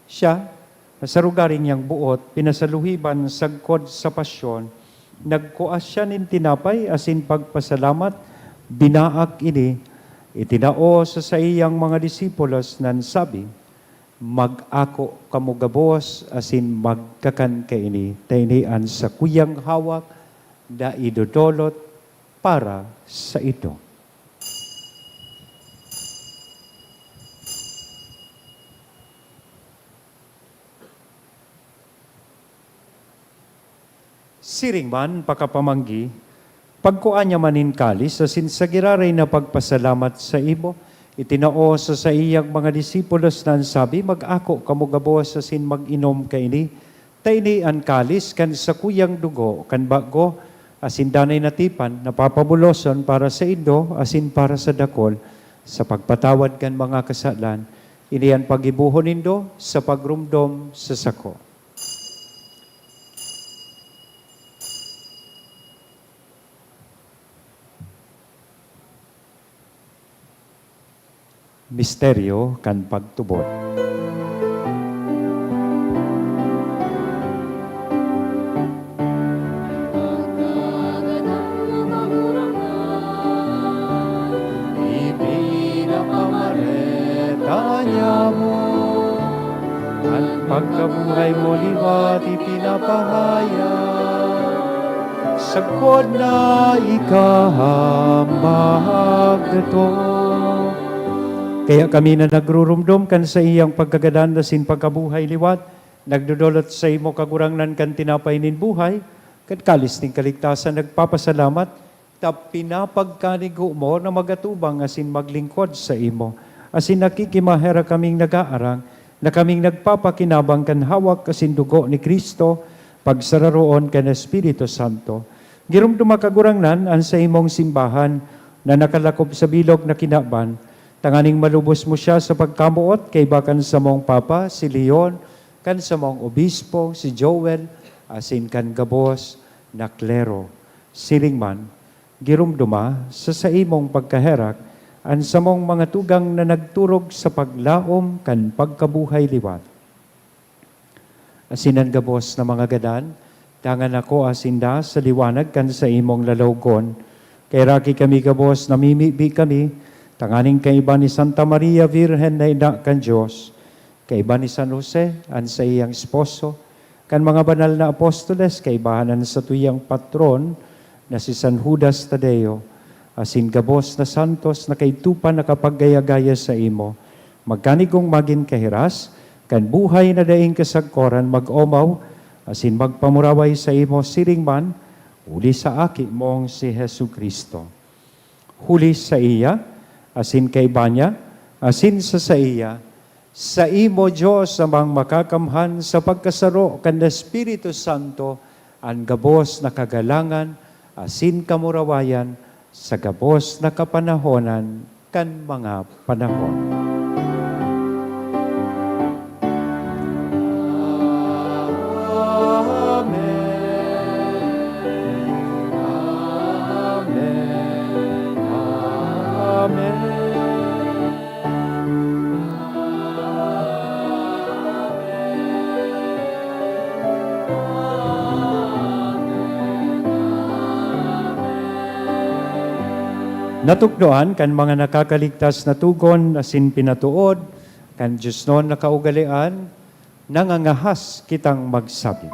Siya, na sa rugari niyang boot, pinasaluhiban sagkod sa pasyon, nagkua siya nin tinapay asin pagpasalamat, binaak ini, itinao sa saiyang mga disipulos, nan sabi, "Mag-ako kamo gabos asin magkakan kaini, ta ini an sakuyang hawak na idodolot para saindo." Siring man, pakapamanggi, pagkua niya man nin kalis asin sa giraray na pagpasalamat saimo, itinao sa saiyang mga disipulos na an sabi, "Mag-ako kamo gabos asin mag-inom kaini, ta ini an kalis kan sakuyang dugo kan bago asin danay na tipan na papabuloson para saindo asin para sa dakul sa pagpatawad kan mga kasalan. Ini an paggibohon nindo sa pagromdom sa sako." Misteryo kan pagtubod. Ipinapamareta niya mo an pagkabuhay mo liwat, ipinapahayag sagkod na ika magdato. Kaya kami na nagruromdom kan saiyang pagkagadan asin pagkabuhay liwat, nagdodolot saimo, Kagurangnan, kan tinapay nin buhay, kan kalis nin kaligtasan, nagpapasalamat, ta pinapagkanigo mo na magatubang asin maglingkod saimo. Asin nakikimaherak kaming nag-aarang na kaming nagpapakinabang kan hawak asin dugo ni Cristo, pagsararoon kan Espiritu Santo. Giromdoma, Kagurangnan, an saimong simbahan na nakalakob sa bilog na kinaban, tanganing malubos mo siya sa pagkamoot kaiba kan samong Papa, si Leon, kan samong Obispo, si Joel, asin kan gabos na klero. Siring man, giromdoma sa saimong pagkaherak an samong mga tugang na nagturog sa paglaom kan pagkabuhay liwat. Asin an gabos na mga gadan, dangan ako asin da sa liwanag kan saimong lalawgon. Kaheraki kami gabos, namimibi kami, tanganing kaiba ni Santa Maria Virgen na ina kan Dios, kaiba ni San Jose, an saiyang esposo, kan mga banal na apostoles, kaibahan an satuyang patron, na si San Judas Tadeo, asin gabos na santos na kaidto pa nakapaggaya-gaya saimo, magkanigong magin kahiras kan buhay na daing kasagkoran, mag-omaw asin magpamuraway saimo siring man, huli sa Aki mong si Jesu-Cristo. Huli saiya, asin kaiba niya, asin sa saiya, saimo, Dios Amang Makakamhan, sa pagkasaro kan Espiritu Santo, an gabos na kagalangan asin kamurawayan sa gabos na kapanahonan kan mga panahon. Amen. Amen. Amen. Natukdoan kan mga nakakaligtas na togon asin pinatood kan diosnon na kaugalean, nangangahas kitang magsabi.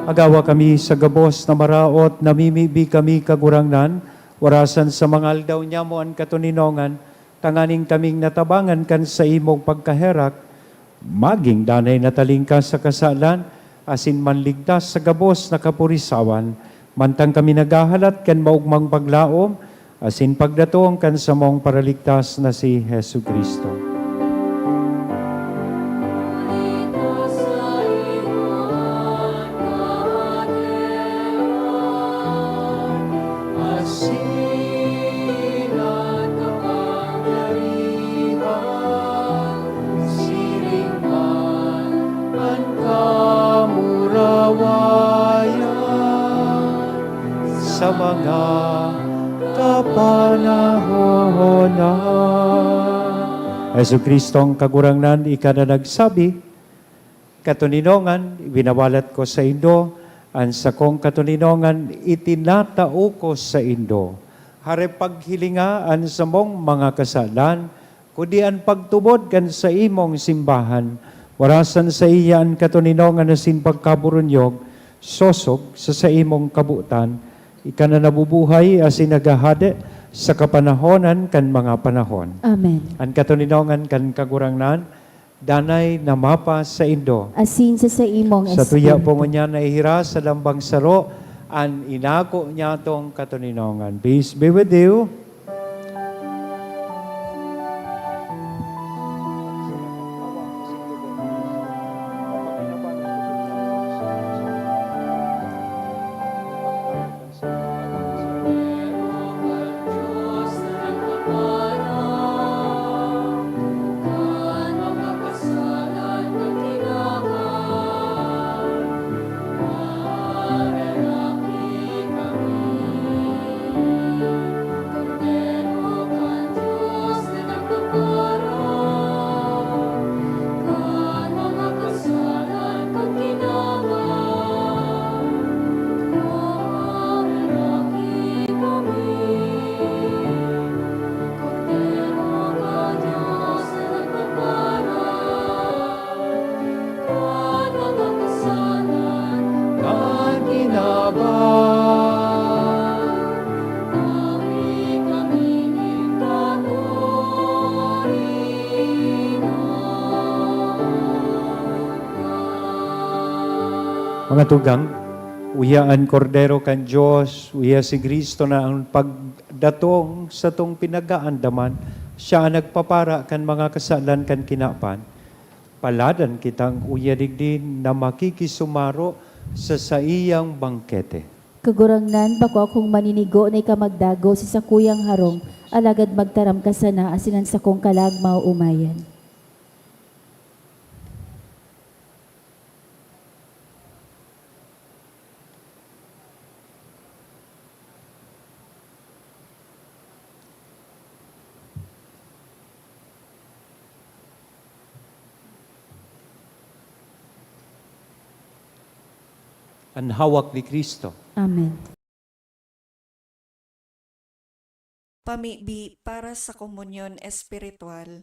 Agawa kami sa gabos na maraot, namimibi kami, Kagurangnan, warasan sa mga aldaw nyamo an katoninongan, tanganing kaming natabangan kan saimong pagkaherak, magin danay na talingkas sa kasalan, asin manligtas sa gabos na kapurisawan, mantang kami naghahalat kan maogmang paglaom, asin pagdatong kan samong Paraligtas na si Jesu-Cristo. Asin an kapangyarihan, siring man an kamurawayan sa mga kapanahonan. Jesu-Cristong Kagurangnan, ika na nagsabi, "Katoninongan, ibinawalat ko saindo, an sakong katoninongan itinatao ko saindo." Hare paghilinga an samong mga kasalan, kundi an pagtubod kan saimong simbahan. Warasan saiya an katoninongan asin pagkaburunyog, sosog sa saimong kabotan. Ika na nabubuhay asin naghahade sa kapanahonan kan mga panahon. Amen. An katoninongan kan Kagurangnan, danay na mapasaindo. Asin sa saimong Sa tuya espiritu. Po ngunyan na ihiras sa lambang saro an inako niyatong katoninongan. Peace be with you. Mga tugang, uya an Kordero kan Dios, uya si Cristo na an pagdatong satong pinag-aandaman. Siya an nagpapara kan mga kasalan kan kinaban. Paladan kitang uya digdi na makikisumaro sa saiyang bangkete. Kagurangnan, bako akong maninigo na ika magdagos sa sakuyang harong, alagad magtaram ka sana asin an sakong kalag maoomayan. An hawak ni Cristo. Amen. Pamibi para sa komunyon espiritual.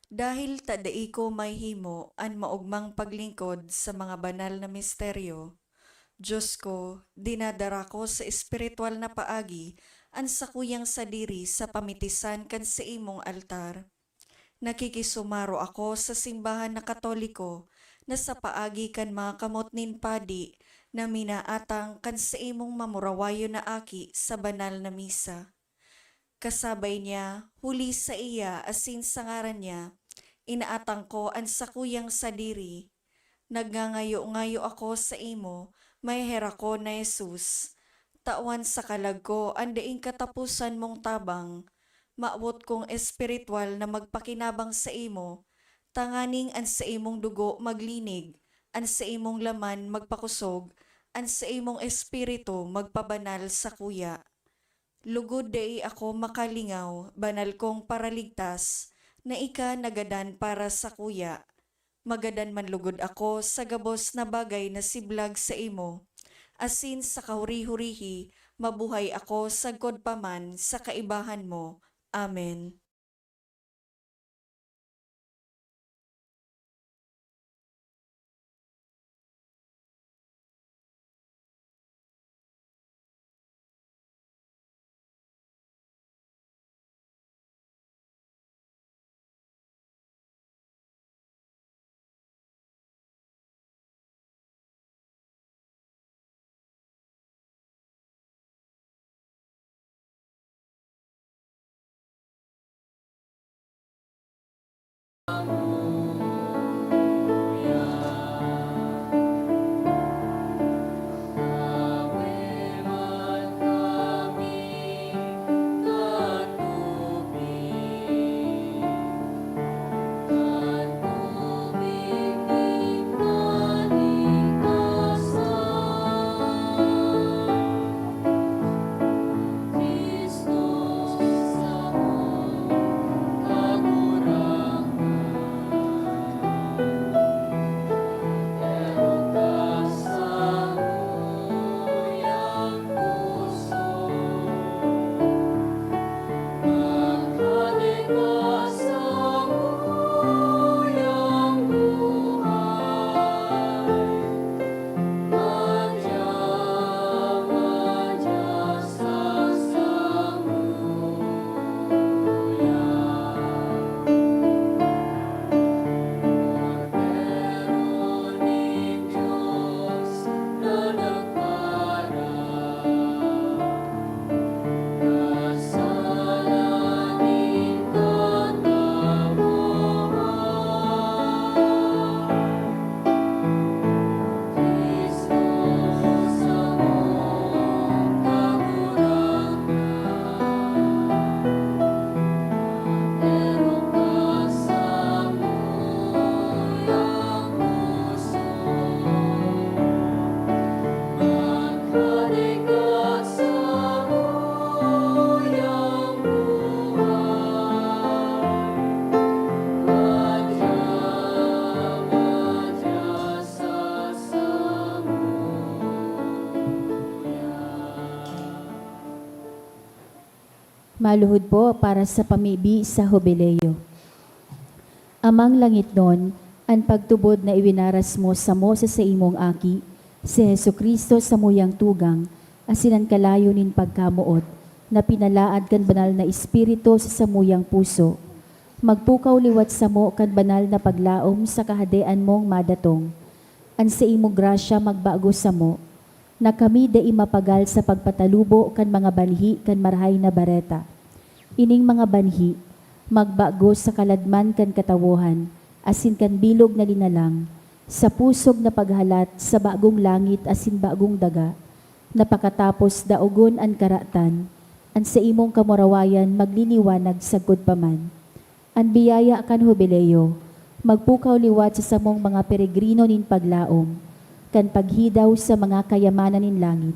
Dahil ta dai ko mahimo an maogmang paglingkod sa mga banal na misteryo, Dios ko, dinadara ko sa espiritual na paagi an sakuyang sadiri sa pamitisan kan saimong altar. Nakikisumaro ako sa simbahan na Katoliko na sa paagi kan mga kamot nin padi na minaatang kan saimong mamurawayon na aki sa banal na misa. Kasabay niya, huli saiya asin sa ngaran niya, inaatang ko an sakuyang sadiri. Nagngangayo-ngayo ako saimo, maheherak ko na Jesus. Tawan sa kalag ko an daing kataposan mong tabang. Mawot kong espiritual na magpakinabang saimo, tanganing an saimong dugo maglinig, an saimong laman magpakosog, an saimong espiritu magpabanal sakuya. Lugod dai ako makalingaw, banal kong Paraligtas, na ika nagadan para sakuya. Magadan man lugod ako sa gabos na bagay na siblag saimo, asin sa kahuri-hurihi mabuhay ako sagkod pa man sa kaibahan mo. Amen. Maluhod po para sa pamibi sa Jubileo. Amang langitnon, an pagtubod na iwinaras mo samo sa saimong Aki, si Jesu-Cristo, samuyang tugang, asin an kalayo nin pagkamoot, na pinalaad kan Banal na Espiritu sa samuyang puso, magpukaw liwat samo kan banal na paglaom sa Kahadean mong madatong. An saimong grasya magbago samo, na kami dai mapagal sa pagpatalubo kan mga banhi kan Marahay na Bareta. Ining mga banhi magbago sa kaladman kan katawohan asin kan bilog na linalang, sa pusog na paghalat sa bagong langit asin bagong daga, na pakatapos daogon an karatan, an saimong kamurawayan magliliwanag sagkod pa man. An biyaya kan Hubileo magpukaw liwat sa samong mga peregrino nin paglaom kan paghidaw sa mga kayamanan nin langit.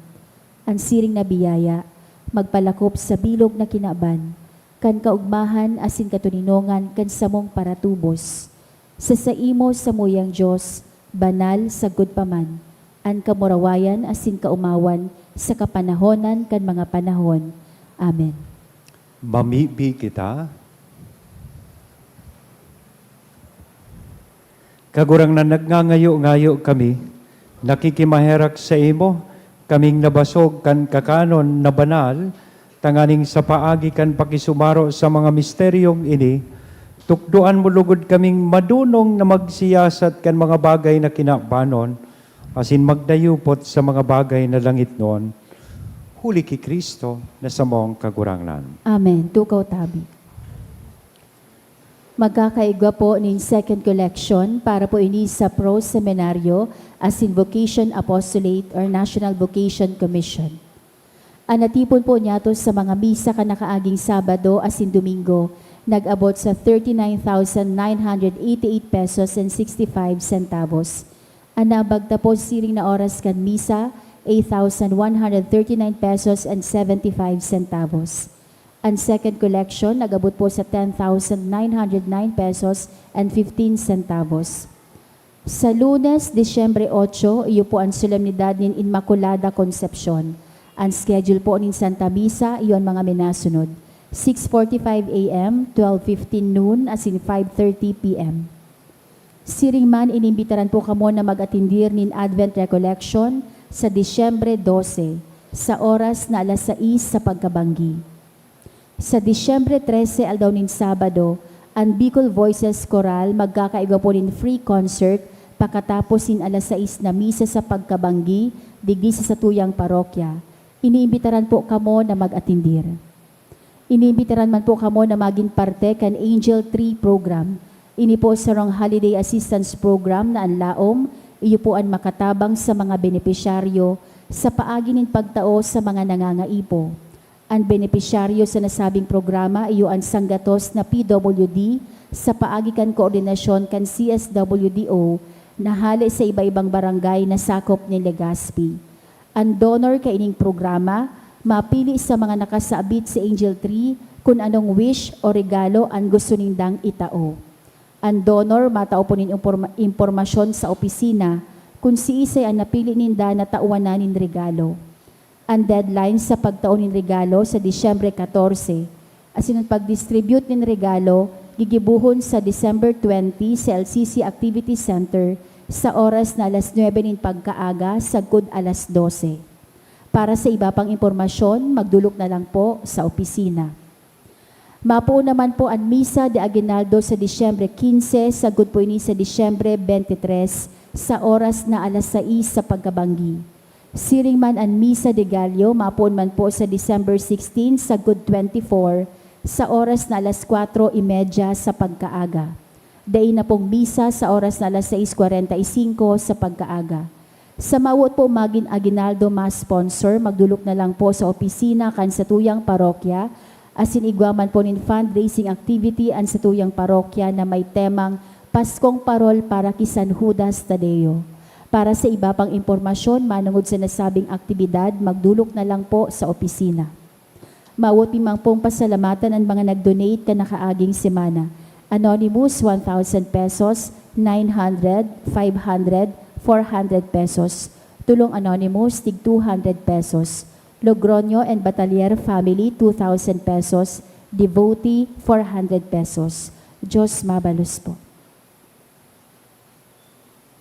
An siring na biyaya magpalakop sa bilog na kinaban kan kaogmahan asin katoninongan kan samong paratubos. Sa saimo, samuyang Dios, banal sagkod pa man, an kamurawayan asin kaomawan sa kapanahonan kan mga panahon. Amen. Mamibi kita. Kagurangnan, nagngangayo-ngayo kami, nakikimaherak saimo, kaming nabasog kan kakanon na banal, tanganing sa paagi kan pakisumaro sa mga misteryong ini, tukdoan mo lugod kaming madunong na magsiyasat kan mga bagay na kinabanon, asin magdayupot sa mga bagay na langitnon, huli ki Cristo na samong Kagurangnan. Amen. Tukaw tabi. Magkakaigwa po nin second collection para po ini sa Pro Seminario asin Vocation Apostolate or National Vocation Commission. An natipon po niyato sa mga misa kan nakaaging Sabado asin Domingo nag-abot sa thirty-nine thousand nine hundred eighty-eight pesos and sixty-five centavos. An naambag tapos siring na oras kan misa, eight thousand one hundred thirty-nine pesos and seventy-five centavos. An second collection nag-abot po sa ten thousand nine hundred nine pesos and fifteen centavos. Sa Lunes, Disyembre otso, iyo po an solemnidad nin Inmaculada Concepcion. An schedule po nin Santa Misa, iyo an mga minasunod: six forty-five A M, twelve fifteen noon, asin five thirty P M. Siring man, inimbitaran po kamo na mag-atindir nin Advent Recollection sa Disyembre dose, sa oras na alas sais sa pagkabanggi. Sa Disyembre trese, aldaw nin Sabado, an Bicol Voices Chorale magkakaigwa po nin free concert pakatapos nin alas sais na misa sa pagkabanggi digdi sa satuyang parokya. Iniimbitaran po kamo na mag-atindir. Iniimbitaran man po kamo na magin parte kan Angel Tree Program. Ini po sarong holiday assistance program na an laom, iyo po an makatabang sa mga benepisyaryo sa paagi nin pagtao sa mga nangangaipo. An benepisyaryo sa nasabing programa iyo an sanggatos na P W D sa paagi kan koordinasyon kan C S W D O na hale sa iba-ibang barangay na sakop nin Legazpi. An donor kaining programa mapili sa mga nakasabit sa Angel Tree kun anong wish o regalo an gusto nindang itao. An donor matao po nin imporma-, impormasyon sa opisina kun siisay an napili ninda na tawanan nin regalo. An deadline sa pagtao nin regalo sa Disyembre katorse, asin an pag-distribute nin regalo gigibohon sa December twenty sa L C C Activity Center sa oras na alas nuebe nin pagkaaga sagkod alas dose. Para sa iba pang impormasyon, magdolok na lang po sa opisina. Mapoon naman po an Misa de Aguinaldo sa Disyembre quince, sagkod po ini sa Disyembre twenty-three, sa oras na alas sais sa pagkabanggi. Siring man an Misa de Gallo, mapoon man po sa December sixteen, sagkod twenty-four, sa oras na alas kwatro y medya sa pagkaaga. Dai na pong misa sa oras na alas sais kwarenta y singko sa pagkaaga. Sa mawot po magin aguinaldo mass sponsor, magdolok na lang po sa opisina kan satuyang parokya, asin igwa man po nin fundraising activity an satuyang parokya na may temang Paskong Parol para ki San Judas Tadeo. Para sa iba pang impormasyon manongod sa nasabing aktibidad, magdolok na lang po sa opisina. Mawot mi man pong pasalamatan an mga nag-donate kan nakaaging semana. Anonymous, one thousand pesos, nine hundred, five hundred, four hundred pesos. Tulong Anonymous, tig two hundred pesos. Logroño and Batalier family, two thousand pesos. Devotee, four hundred pesos. Diyos mabalos po.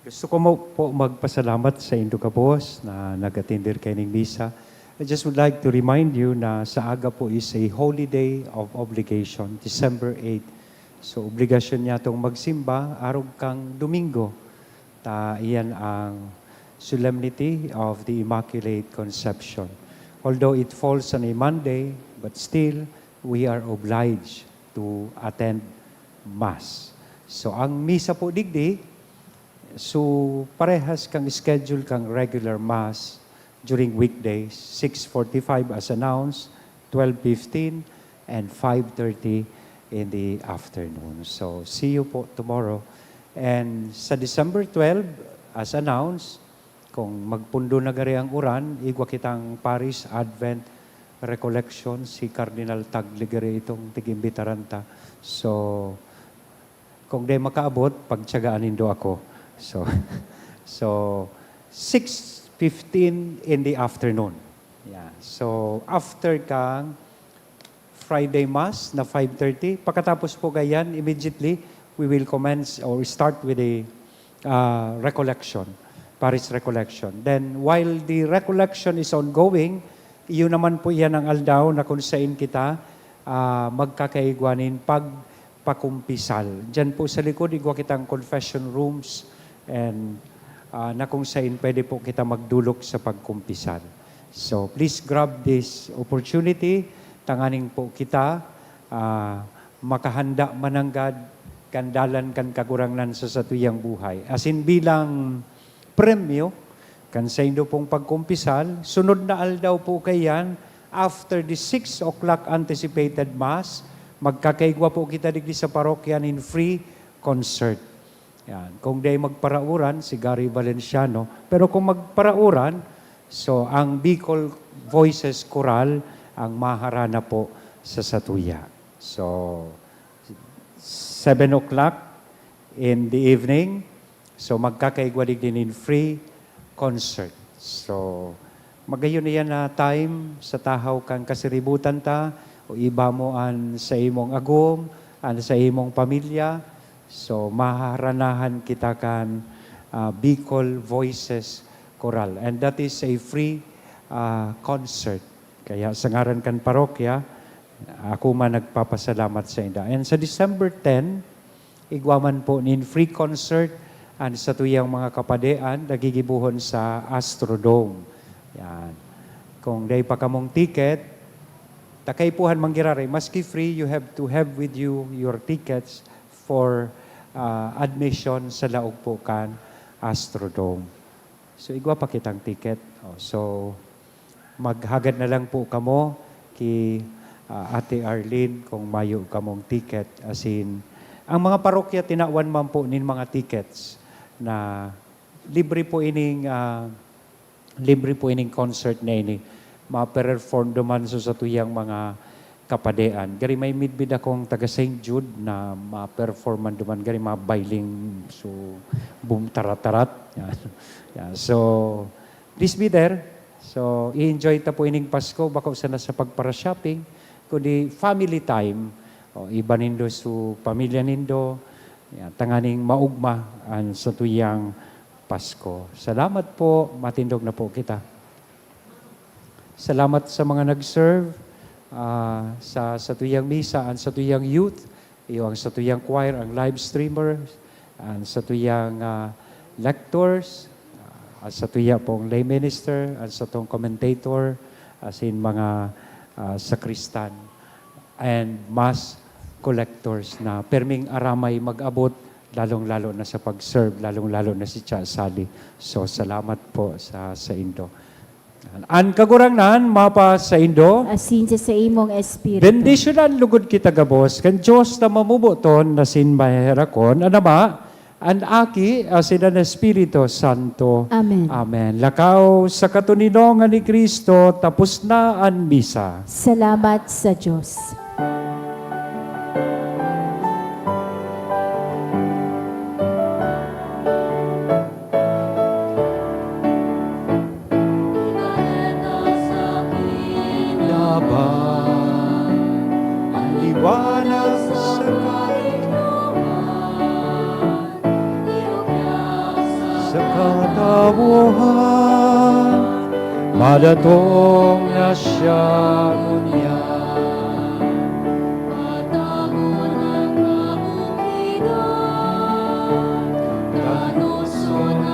Gusto ko mo po magpasalamat sa indo gabos na nag-atender kaining misa. I just would like to remind you na sa aga po is a holy day of obligation, December eight. So, obligasyon niya tong magsimba arog kang Domingo. Ah, iyan ang Solemnity of the Immaculate Conception. Although it falls on a Monday, but still, we are obliged to attend Mass. So, ang misa po digdi, so, parehas kang schedule kang regular Mass during weekdays, six forty-five as announced, twelve fifteen, and five thirty in the afternoon. So, see you po tomorrow. And sa December twelve, as announced, kung magpundo na gari ang uran, igwa kitang Parish Advent Recollection, si Cardinal Tagle gari itong tig-imbitaran ta. So, kung di makaabot, pagtiyagaan nindo ako. So, so, six fifteen in the afternoon. Yeah. So, after kang Friday Mass na five thirty, pagkatapos po ganyan, immediately, we will commence or start with the, ah, recollection, parish recollection. Then, while the recollection is ongoing, iyon naman po yan ang aldaw na kung saan kita, ah, magkakaigwa nin pagpakumpisal. Diyan po sa likod, igwa kitang confession rooms and, ah, na kung saan pwede po kita magdulok sa pagkumpisal. So, please grab this opportunity, tanganing po kita, ah, makahanda mananggad kan dalan kan Kagurangnan sa satuyang buhay. Asin bilang premyo kan saindo pong pagkumpisal, sunod na aldaw po kaiyan, after the six o'clock anticipated Mass, magkakaigwa po kita digdi sa parokya nin free concert. Yan. Kung di magparauran, si Gary Valenciano. Pero kung magparauran, so, ang Bicol Voices Choral ang maharana po sa satuya. So, seven o'clock in the evening, so, magkakaigwa digdi nin free concert. So, magayon na yan na time sa tahaw kan kasiributan ta, o iba mo an sa imong agom, an sa imong pamilya. So, maharanahan kita kan, ah, Bicol Voices Choral. And that is a free, ah, concert. Kaya sa ngaran kan parokya, ako man nagpapasalamat sa inda. And sa December ten, igwa man po nin free concert an satuyang mga kapadean na gigibohon sa Astrodome. Yan. Kung dai pa kamong ticket, takay puhan manggiraray, maski free, you have to have with you your tickets for, ah, admission sa laog po kan Astrodome. So, igwa pa kitang ticket. Oh, so, maghagad na lang po kamo ki, ah, Ate Arlene kung mayo kamong ticket. Asin, ang mga parokya tinawan man po nin mga tickets na libre po ining, ah, libre po ining concert na ini. Ma-perform duman sa satuyang mga kapadean. Gari may midbid akong taga Saint Jude na ma-perform man duman, gari mabailing, so, boom, tarat-tarat. Yan. Yan. So, please be there. So, i-enjoy ta po ining Pasko, bako sana sa pagpara-shopping, kundi family time. O, iba nindo so pamilya nindo. Yan. Tanganing maugma an satuyang Pasko. Salamat po. Matindog na po kita. Salamat sa mga nag-serve, ah, sa satuyang misa, an satuyang youth, iyo ang satuyang choir, ang live streamer, an satuyang, ah, lectors, ah, an satuya pong lay minister, an satong commentator, asin mga, ah, sakristan, and mass collectors na perming aramay mag-abot, lalong-lalo na sa pag-serve, lalong-lalo na si Cha Sally. So, salamat po sa saindo. An Kagurangnan mapasaindo. Asin sa saimong espiritu. Bendisyonan lugod kita gabos kan Dios na mamoboton asin maheherakon, an Ama, an Aki, asin an Espiritu Santo. Amen. Amen. Lakaw sa katoninongan ni Cristo, tapos na an misa. Salamat sa Dios. Laban, an liwanag sa kaignoran, sa katawohan, madatong na siya ngunyan. Patagon ang kabukidan, kanoson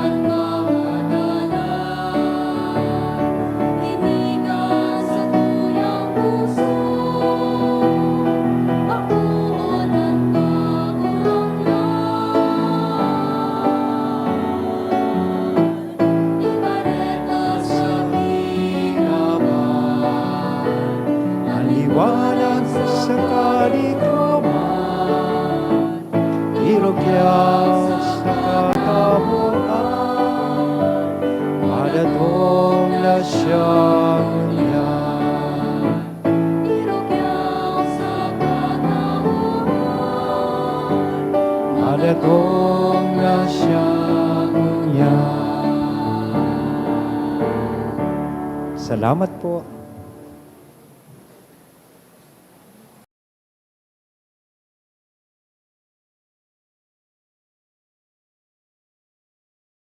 Salamat po.